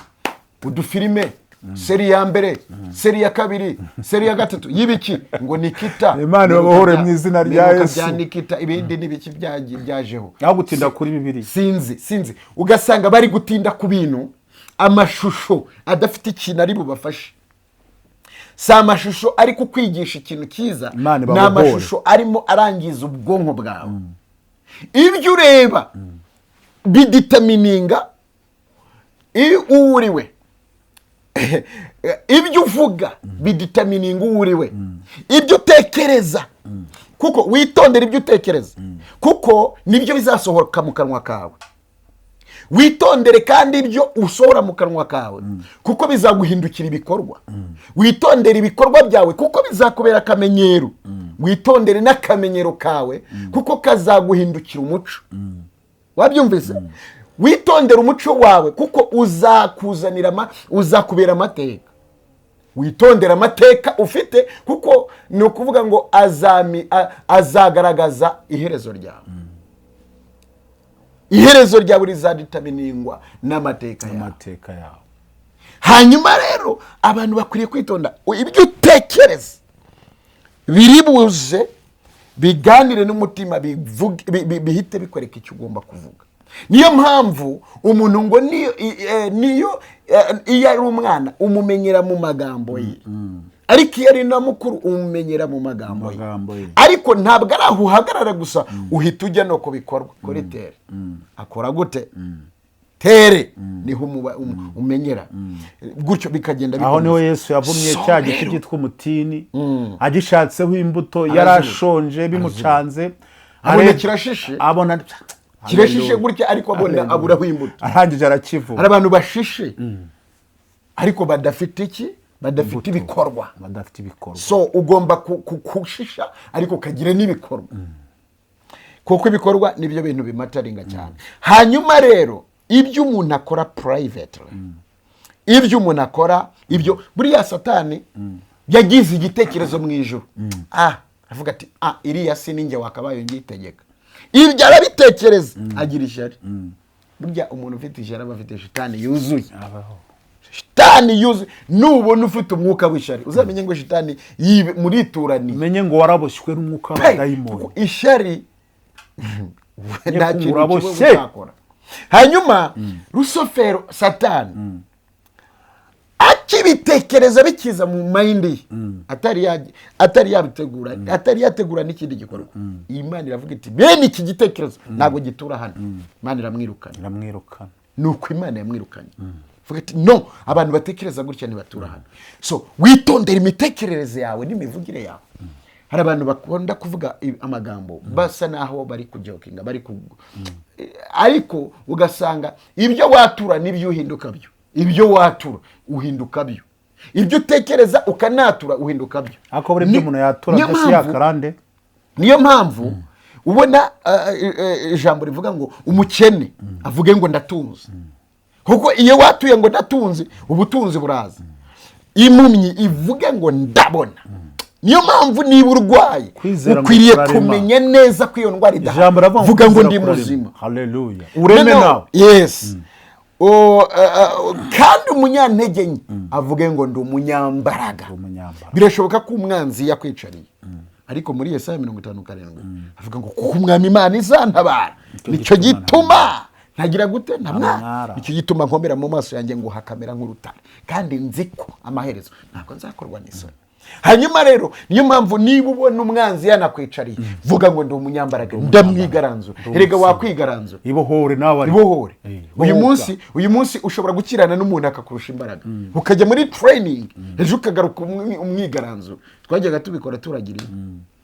udufilime, série ya mbere, série ya kabiri, série ya gatatu y'ibiki ngo Nikita. Imana ibabohore mu izina rya Mperuka Yesu. bya Nikita, ibindi n'ibiki byajeho. Aho gutinda kuri Bibiliya. Sinzi, ugasanga bari gutinda ku bintu, amashusho adafite ikintu ari bubafashe. Si amashusho ari kukwigisha ikintu cyiza. Imana Ni ibabohore. amashusho arimo arangiza ubwonko bwawe. Ibyo ureba bidetermininga iyo uwo uri we. Ibyo uvuga bidetermininga uwo uri we. Ibyo utekereza, kuko witondera ibyo utekereza, kuko nibyo bizasohoka mu kanwa kawe. Witondere kandi ibyo usohora mu kanwa kawe, kuko bizaguhindukira ibikorwa. Witondere ibikorwa byawe, kuko bizakubera akamenyero. Witondere n'akamenyero kawe, kuko kazaguhindukira umuco. Wabyumvise? Witondere umuco wawe, kuko uzakuzanira uzakubera amateka. Witondere amateka ufite, kuko ni ukuvuga ngo azagaragaza iherezo ryawe. Iherezo ryawe rizadeterminingwa n'amateka yawe. Amateka yawe. Hanyuma rero abantu bakwiriye kwitonda. Ibyo utekereza biri buze biganire n'umutima, bihite bikwereka icyo ugomba kuvuga. Niyo mpamvu umuntu ngo niyo iyo ari umwana umumenyera mu magambo ye, ariko iyo ari na mukuru umumenyera mu magambo ye. Magambo ye. Ariko ntabwo ari aho uhagarara gusa, uhita ujya no ku bikorwa, kuri terrain. Akora gute terrain? Niho umenyera gutyo, bikagenda Aho niho bikomeza. Yesu yavumye So cya giti rero, cyitwa umutini, agishatseho imbuto, yari ashonje bimucanze. Abona kirashishe. Abona Kirashishe Hallelujah. gutya, ariko abona Hallelujah. aburaho imbuto. Arangije arakivuma. Hari abantu bashishe ariko badafite iki? Badafite ibikorwa. Badafite ibikorwa. So ugomba kushisha ariko ukagira n'ibikorwa, kuko ibikorwa nibyo bintu bimatteringa cyane. Hanyuma rero ibyo umuntu akora privately, ibyo umuntu akora, ibyo buriya Satani yagize igitekerezo mu ijuru, avuga ati: "Ah, iriya si ninjye wakabaye ngitegeka." Ibyo arabitekereza, agira ishyari. Burya umuntu ufite ishyari aba afite shitani yuzuye. Abaho. Shitani yuzuye. Nubona ufite umwuka w'ishyari, uzamenye ngo shitani murituraniye. Umenye ngo waraboshywe n'umwuka w'abadayimoni. Kuko ishyari nta kintu Uraboshye. kiba utakora. Hanyuma Rusofero, Satani, akibitekereza, bikiza mu mind ye, atari yabitegura, atari yategura n'ikindi gikorwa, iyi Imana iravuga iti: "Bene iki gitekerezo ntabwo gitura hano." Imana iramwirukana. Iramwirukana. Ni uko Imana yamwirukanye, ivuga iti: "No, abantu batekereza gutya ntibatura hano." So witondere imitekerereze yawe n'imivugire yawe. Hari abantu bakunda kuvuga amagambo basa naho bari kujokinga, bari ku ariko ugasanga ibyo watura n'ibyo uhinduka byo. Ibyo watura uhinduka byo, ibyo utekereza ukanatura uhinduka byo. Ariko buri ibyo umuntu yatura Niyo byose yakarande. Niyo mpamvu ubona ijambo rivuga ngo umukene avuge ngo ndatunze, kuko iyo watuye ngo ndatunze, ubutunzi buraza. Impumyi ivuge ngo ndabona. Niyo mpamvu niba urwaye, Kwizera ngo ukwiriye kurarema. kumenya neza ko iyo ndwara idahari. Ijambo ravuga Vuga ngo kwizera ndi kurarema. muzima. Haleluya, ureme. Nawe. Yes. O, kandi umunyantege nke avuge ngo ndi umunyambaraga. Umunyambaraga. Birashoboka ko umwanzi yakwicariye, ariko muri Yesaya 57 avuga ngo: "Kuko Umwami Imana izantabara, nicyo gituma gituma ntagira gute? Ntamwara." Ntamwara. "Nicyo gituma nkomera mu maso yanjye ngo hakamera nk'urutare, kandi nzi ko amaherezo ntabwo nzakorwa n'isoni." Hanyuma rero niyo mpamvu niba ubona umwanzi yanakwicariye, vuga ngo ndi umunyambaraga, ndamwigaranzura. Erega wakwigaranzura. Ibohore nawe ariko. Ibohore. Uyu bohoka. munsi, uyu munsi ushobora gukirana n'umuntu akakurusha imbaraga, ukajya muri training, ejo ukagaruka umwigaranzura. Twajyaga tubikora turagira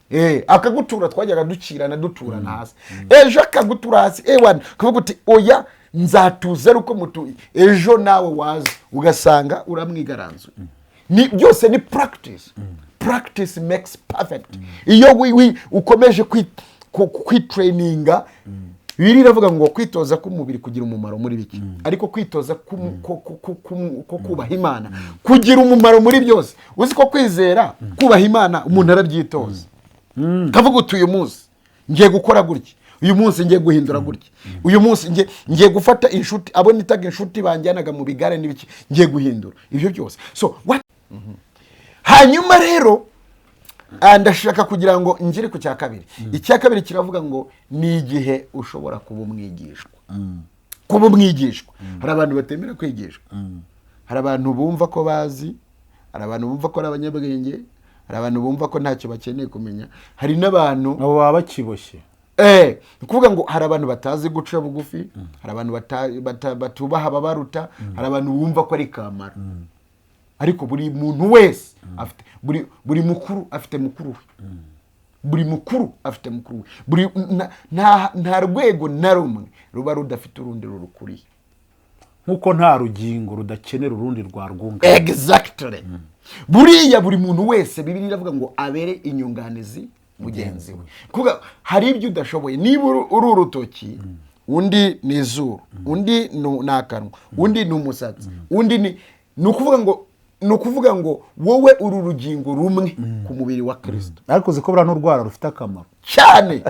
inka. Akagutura, twajyaga dukirana duturana hasi, ejo akagutura hasi, ewana ukavuga uti: "Oya, nzatuza ari uko mutuye." Ejo nawe waza ugasanga uramwigaranzura. Ni byose ni practice. Practice makes perfect. Iyo ukomeje kwitraininga, Bibiliya iravuga ngo kwitoza k'umubiri kugira umumaro muri bike, ariko kwitoza ko kubaha Imana kugira umumaro muri byose. Uzi ko kwizera, kubaha Imana, umuntu arabyitoza, kavuga uti: "Uyu munsi ngiye gukora gutya, uyu munsi ngiye guhindura gutya, uyu munsi ngiye gufata inshuti, abo nitaga inshuti banjyanaga mu bigare n'ibiki, ngiye guhindura ibyo byose." So what? Hanyuma rero ndashaka kugira ngo ngere ku cya kabiri. Icya kabiri kiravuga ngo ni igihe ushobora kuba umwigishwa. Kuba umwigishwa, hari abantu batemera kwigishwa, hari abantu bumva ko bazi, hari abantu bumva ko ari abanyabwenge, hari abantu bumva ko ntacyo bakeneye kumenya, hari n'abantu Abo baba bakiboshye. Ni ukuvuga ngo hari abantu batazi guca bugufi, hari abantu batubaha ababaruta, hari abantu bumva ko ari kamara. Ariko buri muntu wese afite, buri mukuru afite mukuru we, buri mukuru afite mukuru we. Buri nta rwego na rumwe ruba rudafite urundi rurukuriye. Nk'uko nta rugingo rudakenera urundi rwarwunganira. Exactly. Buriya buri muntu wese, Bibiliya iravuga ngo abere inyunganizi mugenzi we. Kuvuga hari ibyo udashoboye. Niba uri urutoki, undi ni izuru, undi ni akanwa, undi ni umusatsi, undi ni ukuvuga ngo wowe uri urugingo rumwe ku mubiri wa Kirisito. Ariko uzi ko buriya n'urwara rufite akamaro? Cyane.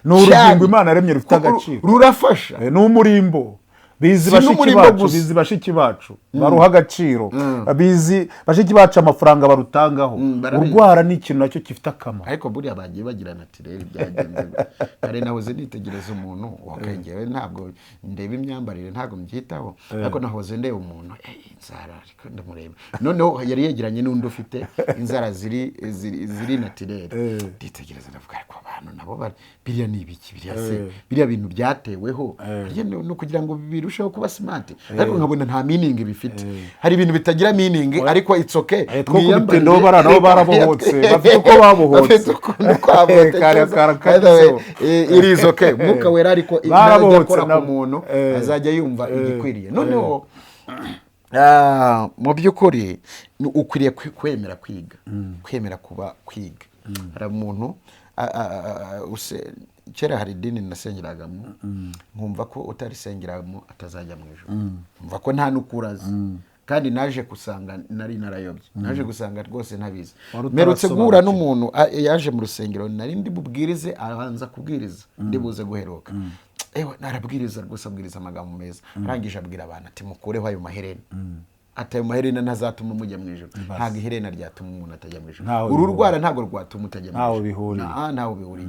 Ni urugingo Cyane. Imana yaremye rufite Kuko agaciro. Rurafasha. Ni umurimbo. Bizi Si bashiki n'umurimbo bacu, gusa. bizi bashiki bacu baruha agaciro, bizi bashiki bacu amafaranga barutangaho. Barabizi. Urwara ni ikintu nacyo gifite akamaro. Ariko buriya bagiye bagira naturel. Byagenze gute? Kare nahoze nitegereza umuntu wakengewe. Ntabwo ndeba imyambarire, ntabwo mbyitaho, ariko nahoze ndeba umuntu, inzara, ariko ndamureba, noneho yari yegeranye n'undi ufite inzara ziri naturel. Nditegereza, ndavuga: "Ariko abantu nabo biriya ni ibiki? Biriya se, biriya bintu byateweho harya ni ukugira ngo birusheho kuba smart?" Ariko nkabona nta meaning bifite. Hari ibintu bitagira meaning, ariko it's okay. Two kubite ndobara nabo barabohotse, bafite uko babohotse. Bafite ukuntu kwabo batekereza. Kare By the way, kariseho. It is okay. Umwuka Wera, ariko najya Barabohotse akora ku nabo. muntu, azajya yumva igikwiriye. Noneho mu by'ukuri ukwiriye kwemera kwiga, kwemera kuba kwiga. Hari umuntu kera hari idini nasengeragamo, nkumva ko utarisengeramo atazajya mu ijuru, nkumva ko nta n'ukuri azi, kandi naje gusanga nari narayobye, naje gusanga rwose ntabizi. Wari Mperutse guhura utarasobanukiwe. n'umuntu, yaje mu rusengero nari ndi bubwirize, abanza kubwiriza, ndi buze guheruka. Ewe, narabwiriza rwose, abwiriza amagambo meza, arangije abwira abantu ati: "Mukureho ayo maherena," ati: "Ayo maherena ntazatuma mujya mu ijuru." Ntabwo iherena ryatuma umuntu atajya mu ijuru. Ntaho Uru bihuriye. rwara ntabwo rwatuma utajya mu Ntaho ijuru. bihuriye. Ntaho bihuriye.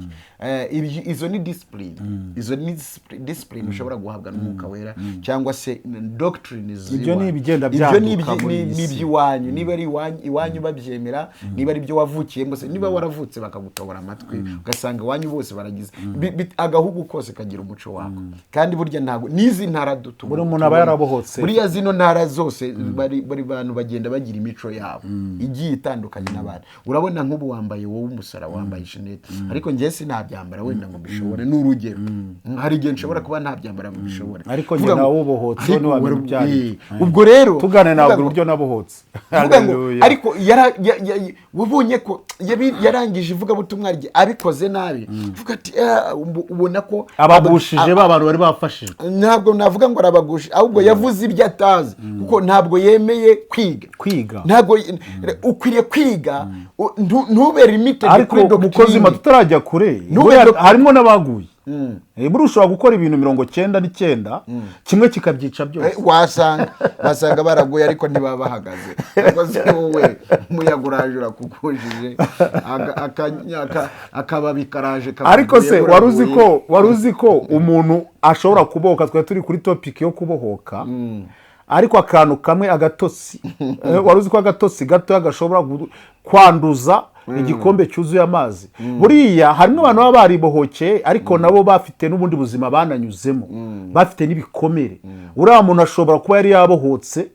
Izo ni discipline, izo ni discipline ushobora guhabwa n'Umwuka Wera cyangwa se doctrine Ibyo z'iwanyu. ni ibigenda Ibyo ni byaduka muri iyi ni si. iby'iwanyu, niba ari iwanyu babyemera, niba ari ibyo wavukiyemo se, niba waravutse bakagutobora amatwi, ugasanga iwanyu bose baragize. Agahugu kose kagira umuco wako, kandi burya ntabwo n'izi ntara Buri muntu aba yarabohotse. Buriya zino ntara zose bari bantu bagenda bagira imico yabo igiye itandukanye n'abandi. Urabona nk'ubu wambaye wowe umusara, wambaye ishenete, ariko njye sinabyambara wenda ngo mbishobore. Ni urugero, hari igihe nshobora kuba ntabyambara ngo mbishobore. Ariko njye Kuvuga ngo- nawe ubohotse, ariko ntiwamenya ibyo ari byo. Ubwo rero Tugane kuvuga ntabwo ngo- uburyo nabohotse. kuvuga ngo Hallelujah. ariko wabonye ko yarangije ivugabutumwa rye abikoze nabi, vuga ati: "Ubona ko Abagushije ba bantu bari bafashijwe. Ntabwo navuga ngo arabagusha, ahubwo yavuze ibyo atazi, kuko ntabwo yemeye kwiga. Kwiga. Ntabwo ukwiriye kwiga, ntube limited Ariko kuri mukozi, doctrine. tutarajya kure, Ntube buriya harimo n'abaguye. Buriya ushobora gukora ibintu 99, kimwe kikabyica byose. Wasanga baraguye, ariko ntibaba bahagaze. Ariko se wowe umuyaga uraje urakukujije, akababi karaje Ariko se kakuguye, wari uzi uraguye. ko wari uzi ko umuntu ashobora kubohoka? Twari turi kuri topic yo kubohoka, ariko akantu kamwe, agatotsi, wari uzi ko agatotsi gatoya gashobora kwanduza igikombe cyuzuye amazi? Buriya harimo abantu baba baribohokeye, ariko nabo bafite n'ubundi buzima bananyuzemo, bafite n'ibikomere. Uriya muntu ashobora kuba yari yabohotse,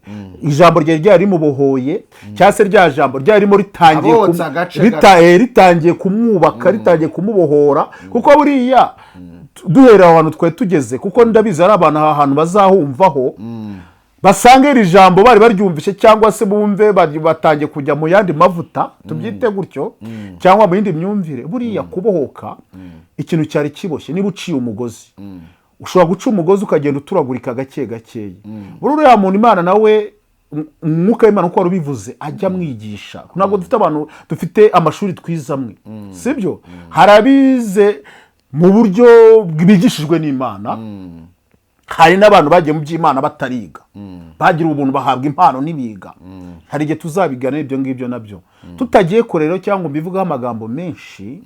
ijambo ryari ryari rimubohoye, cyangwa se rya jambo ryari ririmo ritangiye Abohotse agace ritangiye kumwubaka, ritangiye kumubohora. Kuko buriya duhereye aho hantu twari tugeze, kuko ndabizi hari abantu aha hantu bazahumvaho, basange iri jambo bari baryumvishe, cyangwa se bumve batangiye kujya mu yandi mavuta, tubyite gutyo, cyangwa mu yindi myumvire. Buriya kubohoka ikintu cyari kiboshye, niba uciye umugozi, ushobora guca umugozi ukagenda uturagurika gake gakeya. Buriya uriya muntu, Imana nawe, umwuka w'Imana, uko wari ubivuze, ajya amwigisha. Ntabwo dufite abantu dufite amashuri twize amwe, sibyo? Hari abize mu buryo bwigishijwe n'Imana, hari n'abantu bagiye mu by'Imana batariga, bagira ubuntu, bahabwa impano ntibiga. Hari igihe tuzabigana ibyo ngibyo nabyo. Tutagiye kure rero cyangwa mbivugaho amagambo menshi,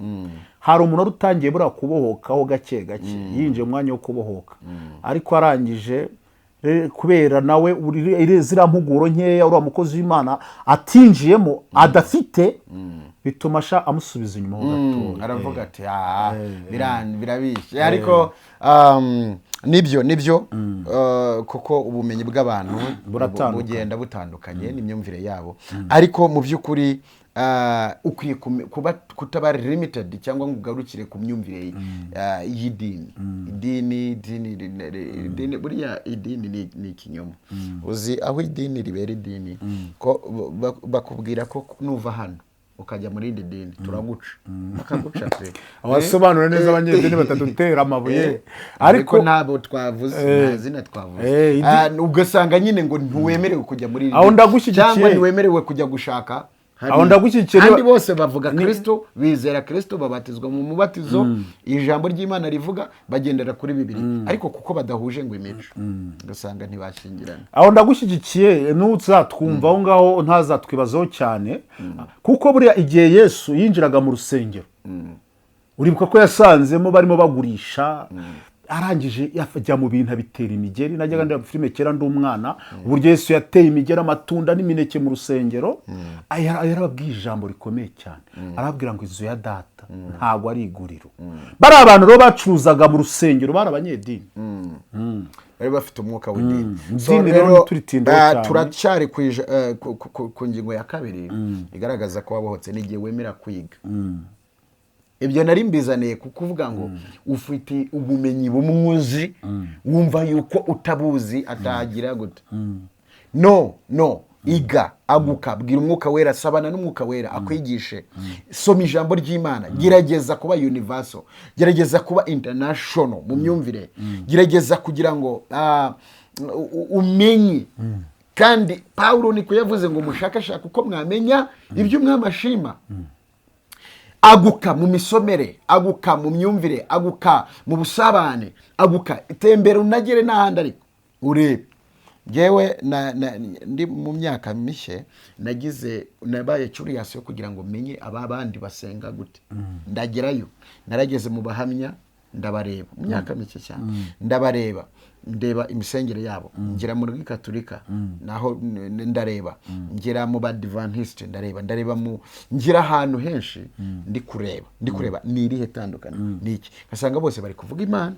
hari umuntu wari utangiye buriya kubohokaho gake gake, yinjiye mu mwanya wo kubohoka, ariko arangije kubera nawe ziriya mpuguro nkeya uriya mukozi w'Imana atinjiyemo, adafite, bituma asha amusubiza inyuma ho gatoya. Aravuga ati: "Ah, birabishye." Ariko nibyo, kuko ubumenyi bw'abantu Buratandukanye. bugenda butandukanye n'imyumvire yabo. Ariko mu by'ukuri ukwiye kuba kutaba limited cyangwa ngo ugarukire ku myumvire y'idini. Idini buriya idini ni ikinyoma. Uzi aho idini ribera idini, ko bakubwira ko nuva hano ukajya muri iri dini turaguca, bakaguca pe. Abasobanura neza, abanyedini batadutera amabuye. Ariko Ariko ntabwo twavuze, nta zina twavuze. Eh, Ugasanga nyine ngo ntiwemerewe kujya muri iri Aho dini. ndagushyigikiye. Cyangwa ntiwemerewe kujya gushaka Aho ndagushyigikiye. Kandi bose bavuga Kristo, bizera Kristo, babatizwa mu mubatizo ijambo ry'Imana rivuga, bagendera kuri Bibiri, ariko kuko badahuje ngo imico, ugasanga ntibashyingirana. Aho ndagushyigikiye. N'uzatwumva aho ngaho ntazatwibazaho cyane, kuko buriya igihe Yesu yinjiraga mu rusengero, uribuka ko yasanzemo barimo bagurisha, arangije ajya mu bintu abitera imigeri. Najyaga ndeba filime kera ndi umwana, uburyo Yesu yateye imigeri amatunda n'imineke mu rusengero. Yarababwiye ijambo rikomeye cyane, arababwira ngo inzu ya Data ntabwo ari iguriro. Bariya abantu rero bacuruzaga mu rusengero bari abanyedini. Bari bafite umwuka w'idini. Idini rero ntituritindeho cyane. Turacyari ku ngingo ya kabiri igaragaza ko wabohotse, n'igihe wemera kwiga. Ibyo nari mbizaniye kukuvuga ngo ufite ubumenyi bumwe uzi, wumva yuko utabuzi atagira gute. No, no, iga, aguka, bwira Umwuka Wera, sabana n'Umwuka Wera akwigishe, soma ijambo ry'Imana, gerageza kuba universal, gerageza kuba international mu myumvire, gerageza kugira ngo umenye. Kandi Pawulo niko yavuze ngo mushakashake uko mwamenya ibyo Umwami ashima. Aguka mu misomere, aguka mu myumvire, aguka mu busabane, aguka, itembere, unagere n'ahandi, ariko urebe. Ngewe ndi mu myaka mishye nagize, nabaye curious yo kugira ngo menye aba bandi basenga gute. Ndagerayo, narageze mu Bahamya, ndabareba mu myaka mike cyane, ndabareba, ndeba imisengere yabo, ngera muri Katolika naho ndareba, ngera mu Badivantiste ndareba, ndareba mu ngira ahantu henshi, ndi kureba ni irihe tandukaniro, ni iki. Ngasanga bose bari kuvuga Imana.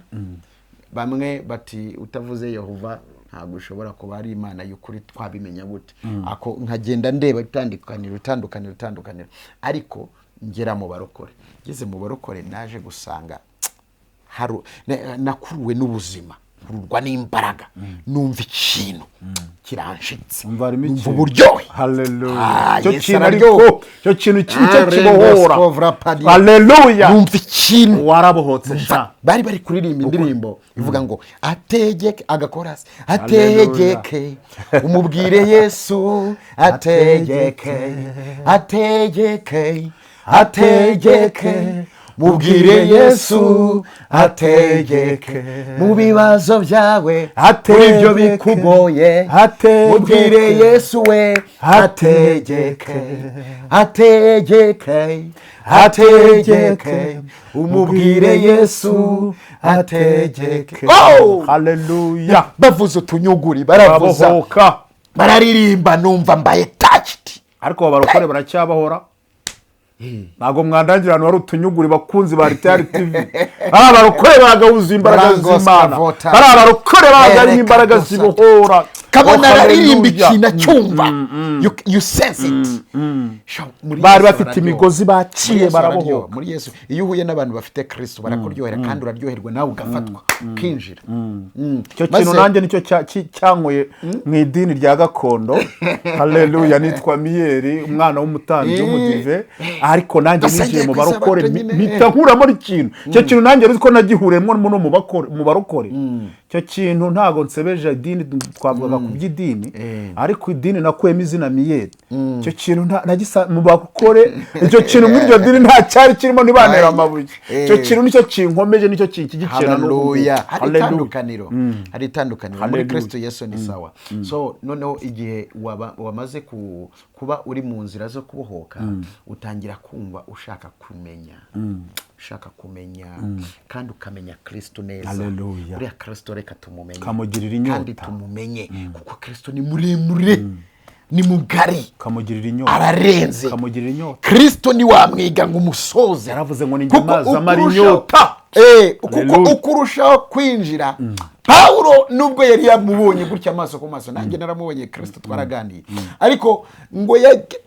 Bamwe bati utavuze Yehova ntabwo ushobora kuba ari Imana y'ukuri, twabimenya gute? Ako nkagenda ndeba itandukaniro, itandukaniro, itandukaniro. Ariko ngera mu barokore, ngeze mu barokore naje gusanga nakuruwe n'ubuzima, nkururwa n'imbaraga, numva ikintu kiranshitse. Umva harimo Numva ikintu. uburyohe. Haleluya. Ah, Icyo Yesu kintu araryoha. ariko icyo kintu nicyo Ah, kibohora. Rendos Padia. Haleluya. Numva ikintu. Warabohotse sha. Bari kuririmba indirimbo ivuga ngo ategeke, agakorasi, ategeke, umubwire Yesu ategeke, ategeke, ategeke, mubwire Yesu ategeke mu bibazo byawe, kuri ibyo bikugoye. Ategeke. Mubwire Yesu we ategeke, ategeke, ategeke, umubwire Yesu ategeke. Oh! Haleluya. Bavuze utunyuguri, baravuza, Barabohoka. bararirimba, numva mbaye touched. Ariko abo barokore baracyabahora. Ntabwo mwandangira ahantu hari utunyuguri. Bakunzi ba Ritayari TV, ari abarokore bagahuza imbaraga Rangos z'Imana, Kavota. ari abarokore bagarimo Ereka imbaraga Dosa. zibohora. Kabona Oh, araririmba hallelujah. ikintu acyumva, you sense it. Sha, muri Bari Yesu bafite bararyoha. imigozi baciye, Muri Yesu barabohoka. bararyoha. Muri Yesu, iyo uhuye n'abantu bafite Kristo, barakuryohera kandi uraryoherwa nawe, ugafatwa ukinjira. Icyo kintu nanjye nicyo cyankuye mu idini rya gakondo. Haleluya. Nitwa Miyeri, umwana w'umutambyi w'umudive, ariko nanjye Basengeye ninjiye mu ku isabato barokore nyine. mpita nkuramo n'ikintu. Icyo kintu nanjye uzi ko nagihuriyemo no mu barokore. Icyo kintu, ntabwo nsebeje idini, twavugaga ku by'idini, ariko idini nakuyemo izina Miyeri. Icyo kintu nagisa mu barokore. Icyo kintu muri iryo dini nta cyari kirimo, ntibantera amabuye. Icyo kintu nicyo kinkomeje, nicyo kinshyigikira n'ubu ngubu. Haleluya. Hari Haleluya. itandukaniro, hari itandukaniro muri Haleluya. Kristo Yesu, ni sawa. So noneho igihe wamaze kuba uri mu nzira zo kubohoka, utangira kumva ushaka kumenya, ushaka kumenya kandi ukamenya Kristo neza. Haleluya. Uriya Kristo reka tumumenye. Ukamugirira inyota. Kandi tumumenye, kuko Kristo ni muremure, ni mugari. Ukamugirira inyota. Ararenze. Ukamugirira inyota. Kristo ntiwamwiga ngo umusoze. Yaravuze ngo ni njye Kuko mazi amara inyota. Kuko Haleluya. uko urushaho kwinjira, Pawulo nubwo yari yamubonye gutya amaso ku maso, nanjye naramubonye Kristo, twaraganiye, ariko ngo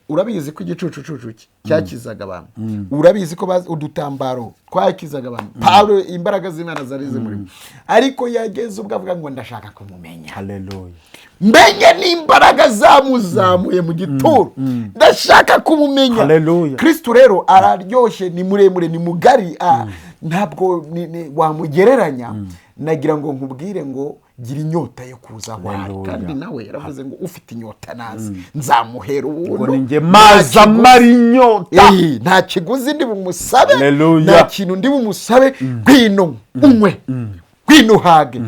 urabizi ko igicucucucu cye cyakizaga abantu, urabizi ko udutambaro twakizaga abantu. Pawulo imbaraga z'Imana zari zimurimo, ariko yageze ubwo avuga ngo ndashaka kumumenya, Haleluya. menye n'imbaraga zamuzamuye mu gituro, ndashaka kumumenya. Haleluya. Kristo rero araryoshye, ni muremure, ni mugari, ntabwo wamugereranya. Nagira ngo nkubwire ngo Gira inyota yo kuza aho ari. Hallelujah. Kandi nawe yaravuze ngo ufite inyota naze, nzamuhera ubuntu. Ngo ni njye mazi Nta kiguzi- amara inyota. Nta kiguzi ndi bumusabe, Hallelujah. nta kintu ndi bumusabe. Ngwino unywe, ngwino uhage.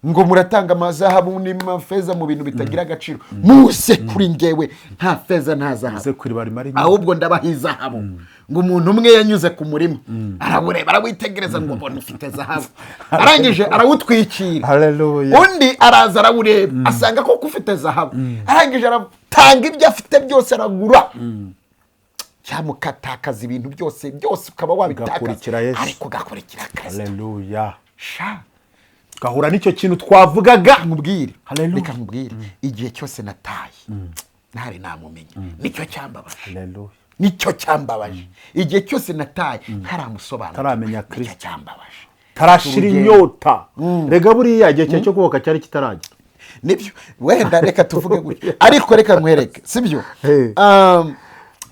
Ngo muratanga amazahabu n'amafeza mu bintu bitagira agaciro, muze kuri ngewe, nta feza nta zahabu. Uze ku iriba rimara inyota. Ahubwo ndabaha izahabu. Ngo umuntu umwe yanyuze ku murima, arawureba, arawitegereza, ngo mbona ufite zahabu, arangije arawutwikira. Hallelujah. Undi araza arawureba, asanga koko ufite zahabu, arangije aratanga ibyo afite byose aragura. Cyangwa ukatakaza ibintu byose byose, ukaba wabitakaza, Ugakurikira Yesu. ariko ugakurikira Kristo. Hallelujah. Sha. Gahura n'icyo kintu twavugaga. Nkubwire. Hallelujah. Reka nkubwire, igihe cyose nataye ntari namumenya, nicyo cyambabaje. Hallelujah. Nicyo cyambabaje. Igihe cyose nataye ntaramusobanura, Ntaramenya nicyo Kristo. cyambabaje. Tarashira Urugendo. inyota. Rega buriya igihe cyawe cyo kubaka cyari kitaragera. Nibyo, wenda reka tuvuge gutyo, ariko reka nkwereke, sibyo? Hey.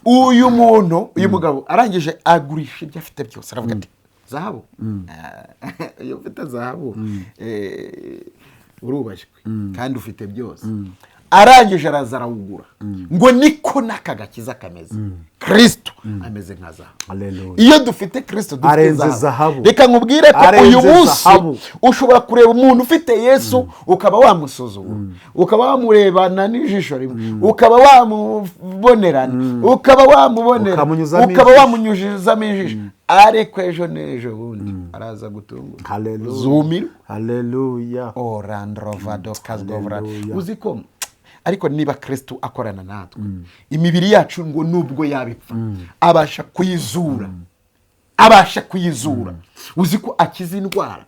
Uyu muntu, uyu mugabo arangije agurisha ibyo afite byose, aravuga ati zahabu. Iyo ufite zahabu, urubashywe kandi ufite byose. Arangije araza arawugura. Ngo niko n'aka gakiza kameze, Kristo ameze nka zahabu. Hallelujah. Iyo dufite Kristo dufite Arenze zahabu. Reka nkubwire ko Arenze uyu munsi zahabu. ushobora kureba umuntu ufite Yesu ukaba wamusuzugura, ukaba wamurebana n'ijisho rimwe, ukaba wamubonerana, ukaba wamubonera, Ukamunyuzamo ukaba ijisho. wamunyuzamo ijisho, ariko ejo n'ejo bundi araza gutungura, Hallelujah. zumirwa. Hallelujah. Orandrovado kazgovra. Hallelujah. Uzi ko ariko niba Kristo akorana natwe, imibiri yacu ngo nubwo yabipfa abasha kuyizura, abasha kuyizura. Uzi ko akiza indwara?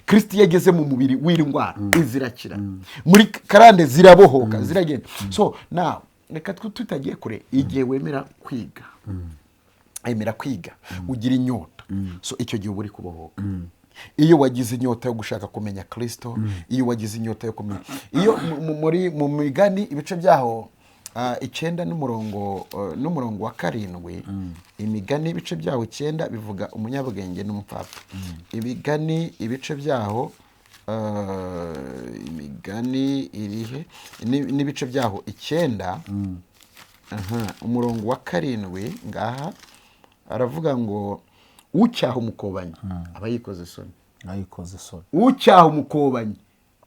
Kristo iyo ageze mu mubiri w'indwara, zirakira, muri karande zirabohoka, ziragenda. So now reka tutagiye kure, igihe wemera kwiga, emera kwiga, ugira inyota, so icyo gihe uba uri kubohoka. Iyo wagize inyota yo gushaka kumenya Kristo, iyo wagize inyota yo kumenya, iyo muri mu Migani ibice byaho 9 n'umurongo wa 7. Imigani ibice byaho 9 bivuga umunyabwenge n'umupfapfa. Imigani ibice byaho, Imigani irihe? N'ibice byaho 9. Aha, umurongo wa 7 ngaha aravuga ngo ucyaha umukobanyi aba yikoza isoni. Ayikoze isoni. Ucyaha umukobanyi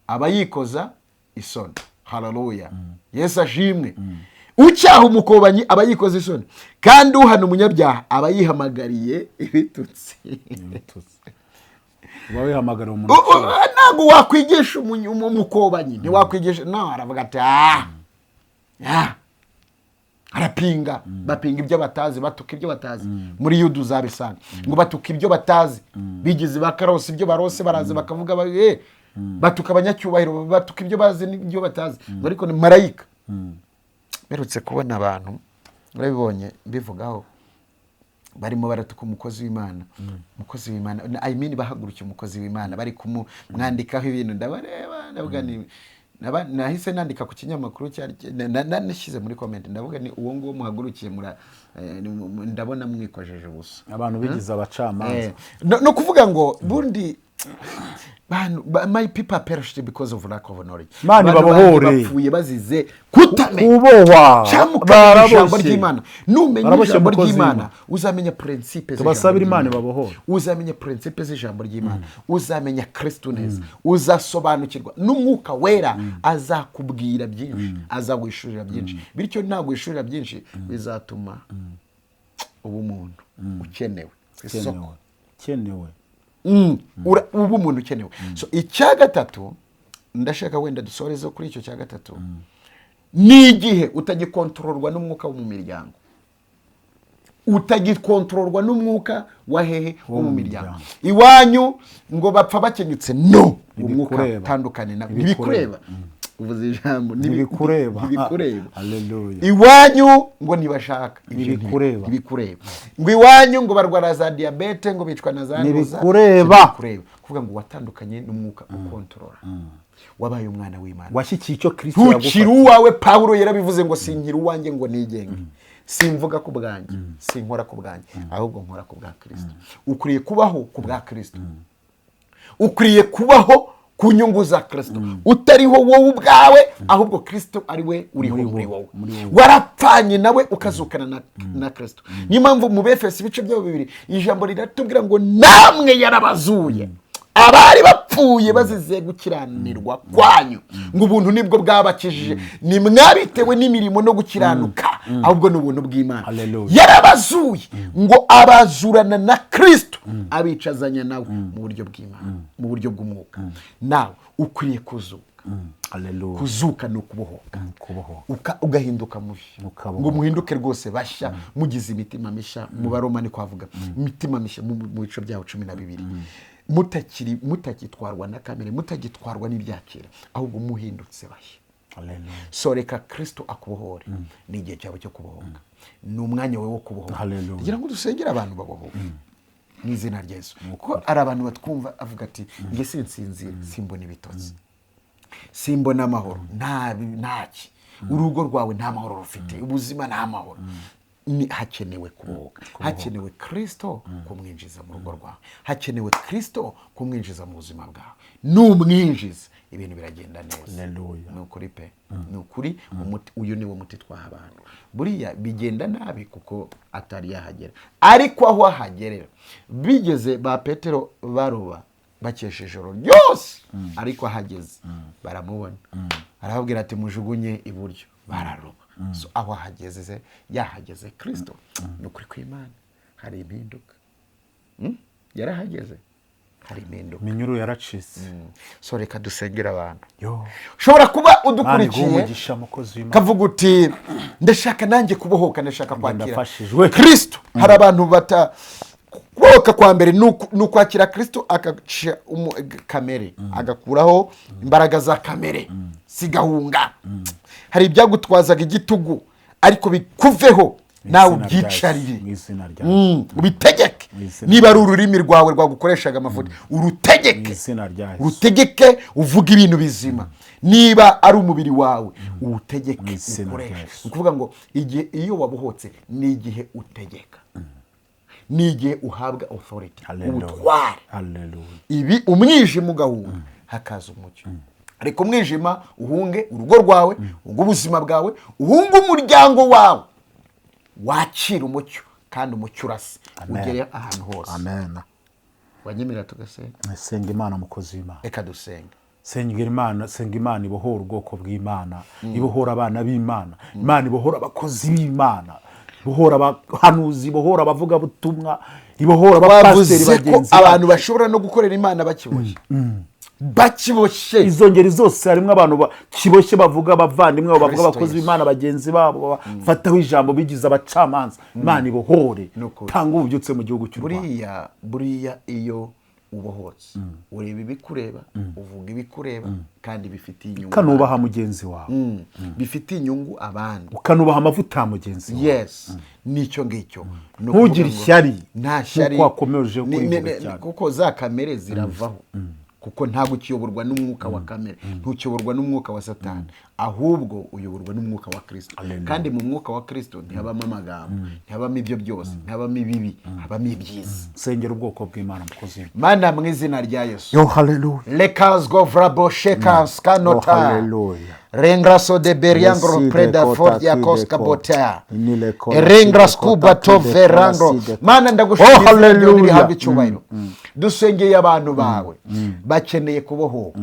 aba yikoza isoni. Haleluya, Yesu ashimwe. Ucyaha umukobanyi aba yikoza isoni, kandi uhana umunyabyaha aba yihamagariye ibitutsi. Ibitutsi. Uba wihamagara umuntu. Ntabwo wakwigisha umukobanyi, ntiwakwigisha. No aravuga ati ah ah, arapinga. Bapinga ibyo batazi, batuka ibyo batazi. Muri Yuda uzabisanga ngo batuka ibyo batazi, bigize ba karose, ibyo barose baraza bakavuga, batuka abanyacyubahiro, batuka ibyo bazi n'ibyo batazi. Ngo ariko ni marayika. Mperutse kubona abantu, urabibonye mbivugaho, barimo baratuka umukozi w'Imana, umukozi w'Imana, I mean bahagurukiye umukozi w'Imana, bari kumwandikaho ibintu. Ndabareba ndavuga ni nahise nandika ku kinyamakuru cyari nashyize muri comment, ndavuga ni uwo nguwo muhagurukiye mura, ndabona mwikojeje ubusa. Abantu bigize abacamanza. No kuvuga ngo bundi bantu my people are perished because of lack of knowledge. Imana Abantu ibabohore. banjye bapfuye bazize kutamenya. Kubohwa. Cyangwa ukamenya ijambo Baraboshye. ry'Imana. Numenya Baraboshye, ijambo umukozi ry'Imana, w'Imana. uzamenya principe z'ijambo Tubasabire Imana ry'Imana. ibabohore. Uzamenya principe z'ijambo ry'Imana, uzamenya Kristo neza, uzasobanukirwa n'Umwuka Wera, azakubwira byinshi, azaguhishurira byinshi. Bityo naguhishurira byinshi, bizatuma uba umuntu ukenewe ku isoko. Kenewe, kenewe. Uba umuntu ukenewe. So icya gatatu ndashaka wenda dusoreze kuri icyo cya gatatu, ni igihe utagikontororwa n'umwuka wo mu miryango, utagikontororwa n'umwuka wa hehe? Wo mu miryango iwanyu, ngo bapfa bakenyutse. No umwuka Ntibikureba. utandukane na Ntibikureba. ntibikureba. Uvuze ijambo Ntibikureba. Ntibikureba. Hallelujah. Iwanyu ngo ntibashaka. Ibyo Ntibikureba. Ntibikureba. Ngo iwanyu ngo barwara za diyabete, ngo bicwa na za ntuza. Ntibikureba. Ntibikureba. Kuvuga ngo watandukanye n'umwuka ukontorora, wabaye umwana w'Imana. Washyikiye icyo Kristo Ntukiri yagufatiye. uwawe. Pawulo yarabivuze ngo sinkiri uwanjye ngo nigenge, simvuga ku bwanjye, sinkora ku bwanjye, ahubwo nkora ku bwa Kirisito. Ukwiriye kubaho ku bwa Kirisito, ukwiriye kubaho. Ku nyungu za Kirisito, utariho wowe ubwawe, ahubwo Kirisito ari we uriho Muri muri wowe, wowe. Muri wowe. Warapfanye nawe, ukazukana na Kirisito. Niyo mpamvu mu Befesi ibice byabo 2, ijambo riratubwira ngo namwe yarabazuye, abari bapfuye bazize gukiranirwa kwanyu, ngo ubuntu nibwo bwabakijije, ni mwabitewe n'imirimo no gukiranuka, ahubwo ni ubuntu bw'Imana. Hallelujah. Yarabazuye, ngo abazurana na Kirisito, abicazanya nawe mu buryo bw'Imana, mu buryo bw'umwuka. Nawe ukwiriye kuzuka. Hallelujah. Kuzuka ni ukubohoka. Kubohoka. Ugahinduka mubi. Ukabohoka. Ngo muhinduke rwose bashya, mugize imitima mishya. Mu Baroma ni kwavuga imitima mishya, mu bice byaho 12, mutakiri, mutakitwarwa na kamere, mutagitwarwa n'ibyakera, ahubwo muhindutse bashya. Hallelujah. So reka Kirisito akubohore. Ni igihe cyawe cyo kubohoka, ni umwanya wawe wo kubohoka. Hallelujah. Kugira ngo dusengere abantu babohoke mu izina rya Yesu, kuko hari abantu batwumva avuga ati: "Njye sinsinzira, simbona ibitotsi, simbona amahoro, nta ntaki." Urugo rwawe nta mahoro rufite, ubuzima nta mahoro. Ni hakenewe kubohoka, hakenewe Kirisito kumwinjiza mu rugo rwawe, hakenewe Kirisito kumwinjiza mu buzima bwawe. Numwinjiza, ibintu biragenda neza. Hallelujah. Ni ukuri pe, ni ukuri. Umuti uyu ni wo muti twaha abantu. Buriya bigenda nabi kuko atari yahagera, ariko aho ahagerera bigeze, ba Petero baroba bakesha ijoro ryose, ariko ahageze baramubona, arababwira ati: "Mujugunye iburyo." Bararoba. So aho ahageze se, yahageze Kirisito, ni ukuri kw'Imana hari impinduka. Yarahageze, hari impinduka. Iminyururu yaracitse. So reka dusengere abantu. Yo. Ushobora kuba Imana iguhe udukurikiye, umugisha, mukozi w'Imana. kavuga uti: "Ndashaka nanjye kubohoka, ndashaka kwakira Ndafashijwe. Kirisito." Hari abantu bata kubohoka kwa mbere ni ukwakira Kirisito, agaca kamere, agakuraho imbaraga za kamere zigahunga. Hari ibyagutwazaga igitugu, ariko bikuveho, nawe Mu izina rya Yesu. ubyicarire. Mu izina rya Ubitegeke. Mu izina Niba ari ururimi rwawe rwagukoreshaga amafuti, urutegeke. Mu izina rya Yesu. Urutegeke, uvuge ibintu bizima. Niba ari umubiri wawe, uwutegeke, Mu izina rya ukoreshe. Yesu. Ni ukuvuga ngo igihe iyo wabohotse ni igihe utegeka, ni igihe uhabwa authority, Hallelujah. ubutware. Hallelujah. Ibi umwijima ugahunga, hakaza umucyo. Reka umwijima uhunge urugo rwawe, uhunge ubuzima bwawe, uhunge umuryango wawe, wakira umucyo, kandi umucyo urasa Amen. ugere ahantu hose. Amen. Wanyemerera tugasenga? Senga Imana, mukozi w'Imana. Reka dusenga. Senga Imana, senga Imana ibohora ubwoko bw'Imana, ibohora abana b'Imana, Imana ibohora abakozi b'Imana, ibohora abahanuzi, ibohora abavugabutumwa, ibohora abapasiteri Bavuze ko bagenzi abantu bacu. bashobora no gukorera Imana bakiboshye, bakiboshye. Izo ngeri zose harimo abantu bakiboshye, bavuga abavandimwe babo, bavuga Kristo abakozi Yesu. b'Imana bagenzi babo, bafataho ijambo bigize abacamanza. Imana ibohore, Ni ukuri. tanga ububyutse mu gihugu cy'u Rwanda. Buriya iyo ubohotse, ureba ibikureba, uvuga ibikureba kandi bifitiye inyungu, Ukanubaha mugenzi wawe. Bifitiye inyungu abandi. Ukanubaha amavuta ya mugenzi wawe. Yes, nicyo ngicyo. Ni Ntugire ukuvuga ngo ishyari, nta shyari. nk'uko wakomeje kubivuga cyane. Kuko za kamere ziravaho, kuko ntabwo ukiyoborwa n'umwuka wa kamere, ntukiyoborwa n'umwuka wa Satani, ahubwo uyoborwa n'umwuka wa Kirisito. Hallelujah. Kandi mu mwuka wa Kirisito ntihabamo amagambo, ntihabamo ibyo byose, ntihabamo ibibi, habamo ibyiza. Sengera ubwoko bw'Imana, mukozi w'Imana. Mana, mu izina rya Yesu. Yo, haleluya. Lekasgo vrabo shekas Oh, kanota. hallelujah. Rengraso de beriangro Messi de preda kota fortia ki de koska kota. botea. Inile kola Rengras si de kota kuba ki to de kola verangro. si de kota. Mana, Oh, ndagushimira, izina ryawe hallelujah. rihabwe icyubahiro. Dusengeye abantu bawe bakeneye kubohoka.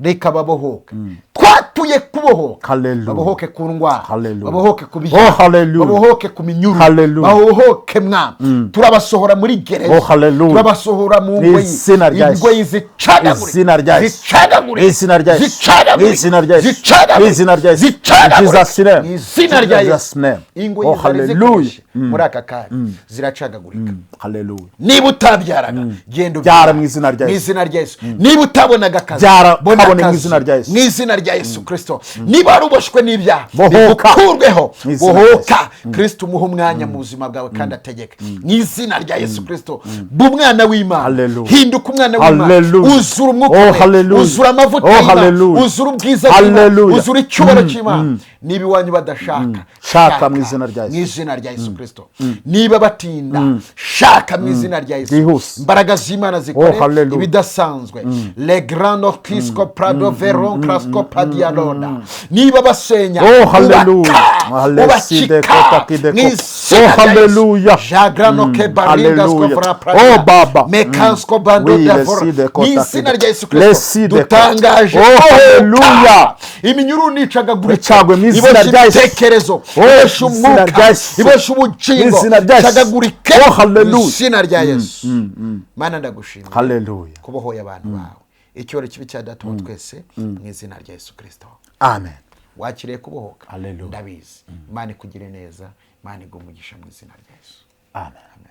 Reka babohoke. Twatuye kubohoka. Hallelujah. Babohoke ku ndwara. Hallelujah. Babohoke ku Oh, byaha. hallelujah. Babohoke ku minyururu. Hallelujah. Babohoke, Mwami. Turabasohora muri gereza. Oh, hallelujah. Turabasohora mu Mu ngoyi. izina rya Yesu. Ingoyi zicagagure. Izina rya Yesu. Zicagagure. Izina rya Yesu. Zicagagure. Izina rya Yesu. Zicagagure. Izina rya Yesu. Zicagagure. Jesus name. Mu izina rya Jesus Yesu. name. Ingoyi Oh, zari hallelujah. zikoreshe muri aka kanya ziracagagurika. Hallelujah. Niba utabyaraga, genda Byara ubyare. mu izina rya Mu Yesu. izina rya Yesu. Niba utabonaga akazi, Byara, bona kabone mu akazi. izina rya Yesu. Mu izina rya Yesu. Yesu Kirisito, niba wari uboshwe n'ibyaha, Bohoka. bigukurweho. Mu izina rya. Bohoka. Kirisito umuhe umwanya mu buzima bwawe kandi ategeke mu izina rya Yesu Kirisito. Ba umwana w'Imana. Hallelujah. Hinduka umwana w'Imana. Hallelujah. Uzura umwuka Oh, wera. hallelujah. Uzura amavuta Oh, y'Imana. hallelujah. Uzura ubwiza bw'Imana. Hallelujah. Uzura icyubahiro cy'Imana. Niba iwanyu badashaka, Shaka mu izina rya Yesu. mu izina rya Yesu Kirisito. Niba batinda, shaka mu izina rya Yesu. Byihuse. Imbaraga z'Imana zikore Oh, hallelujah. ibidasanzwe. Legrano kisco prado veron crasco padialona. Niba basenya, Oh, hallelujah. ubaka, Aleside ubakika kota kideko. mu Oh, izina rya Yesu. hallelujah. Jagrano ke baringas Hallelujah. kovra pradia. Oh, Baba. Mekansko bando Oui, davora. leside Mu kota izina kideko. rya Yesu Kristo Leside kota. dutangaje Oh, bohoka. hallelujah. Iminyururu nicagagurika. Icagwe mu izina Iboshye rya Yesu. ibitekerezo, Oh, iboshye mu izina umwuka, rya Yesu. iboshye ubugingo, Mu izina rya Yesu. cagagurike Oh, hallelujah. mu izina rya Yesu. Mana, ndagushimira Hallelujah. kubohoye abantu bawe icyubahiro kibe cya Data wa twese mu izina rya Yesu Kirisito. Amen. Wakiriye kubohoka? Hallelujah. Ndabizi. Imana ikugire neza, Imana iguhe umugisha mu izina rya Yesu. Amen.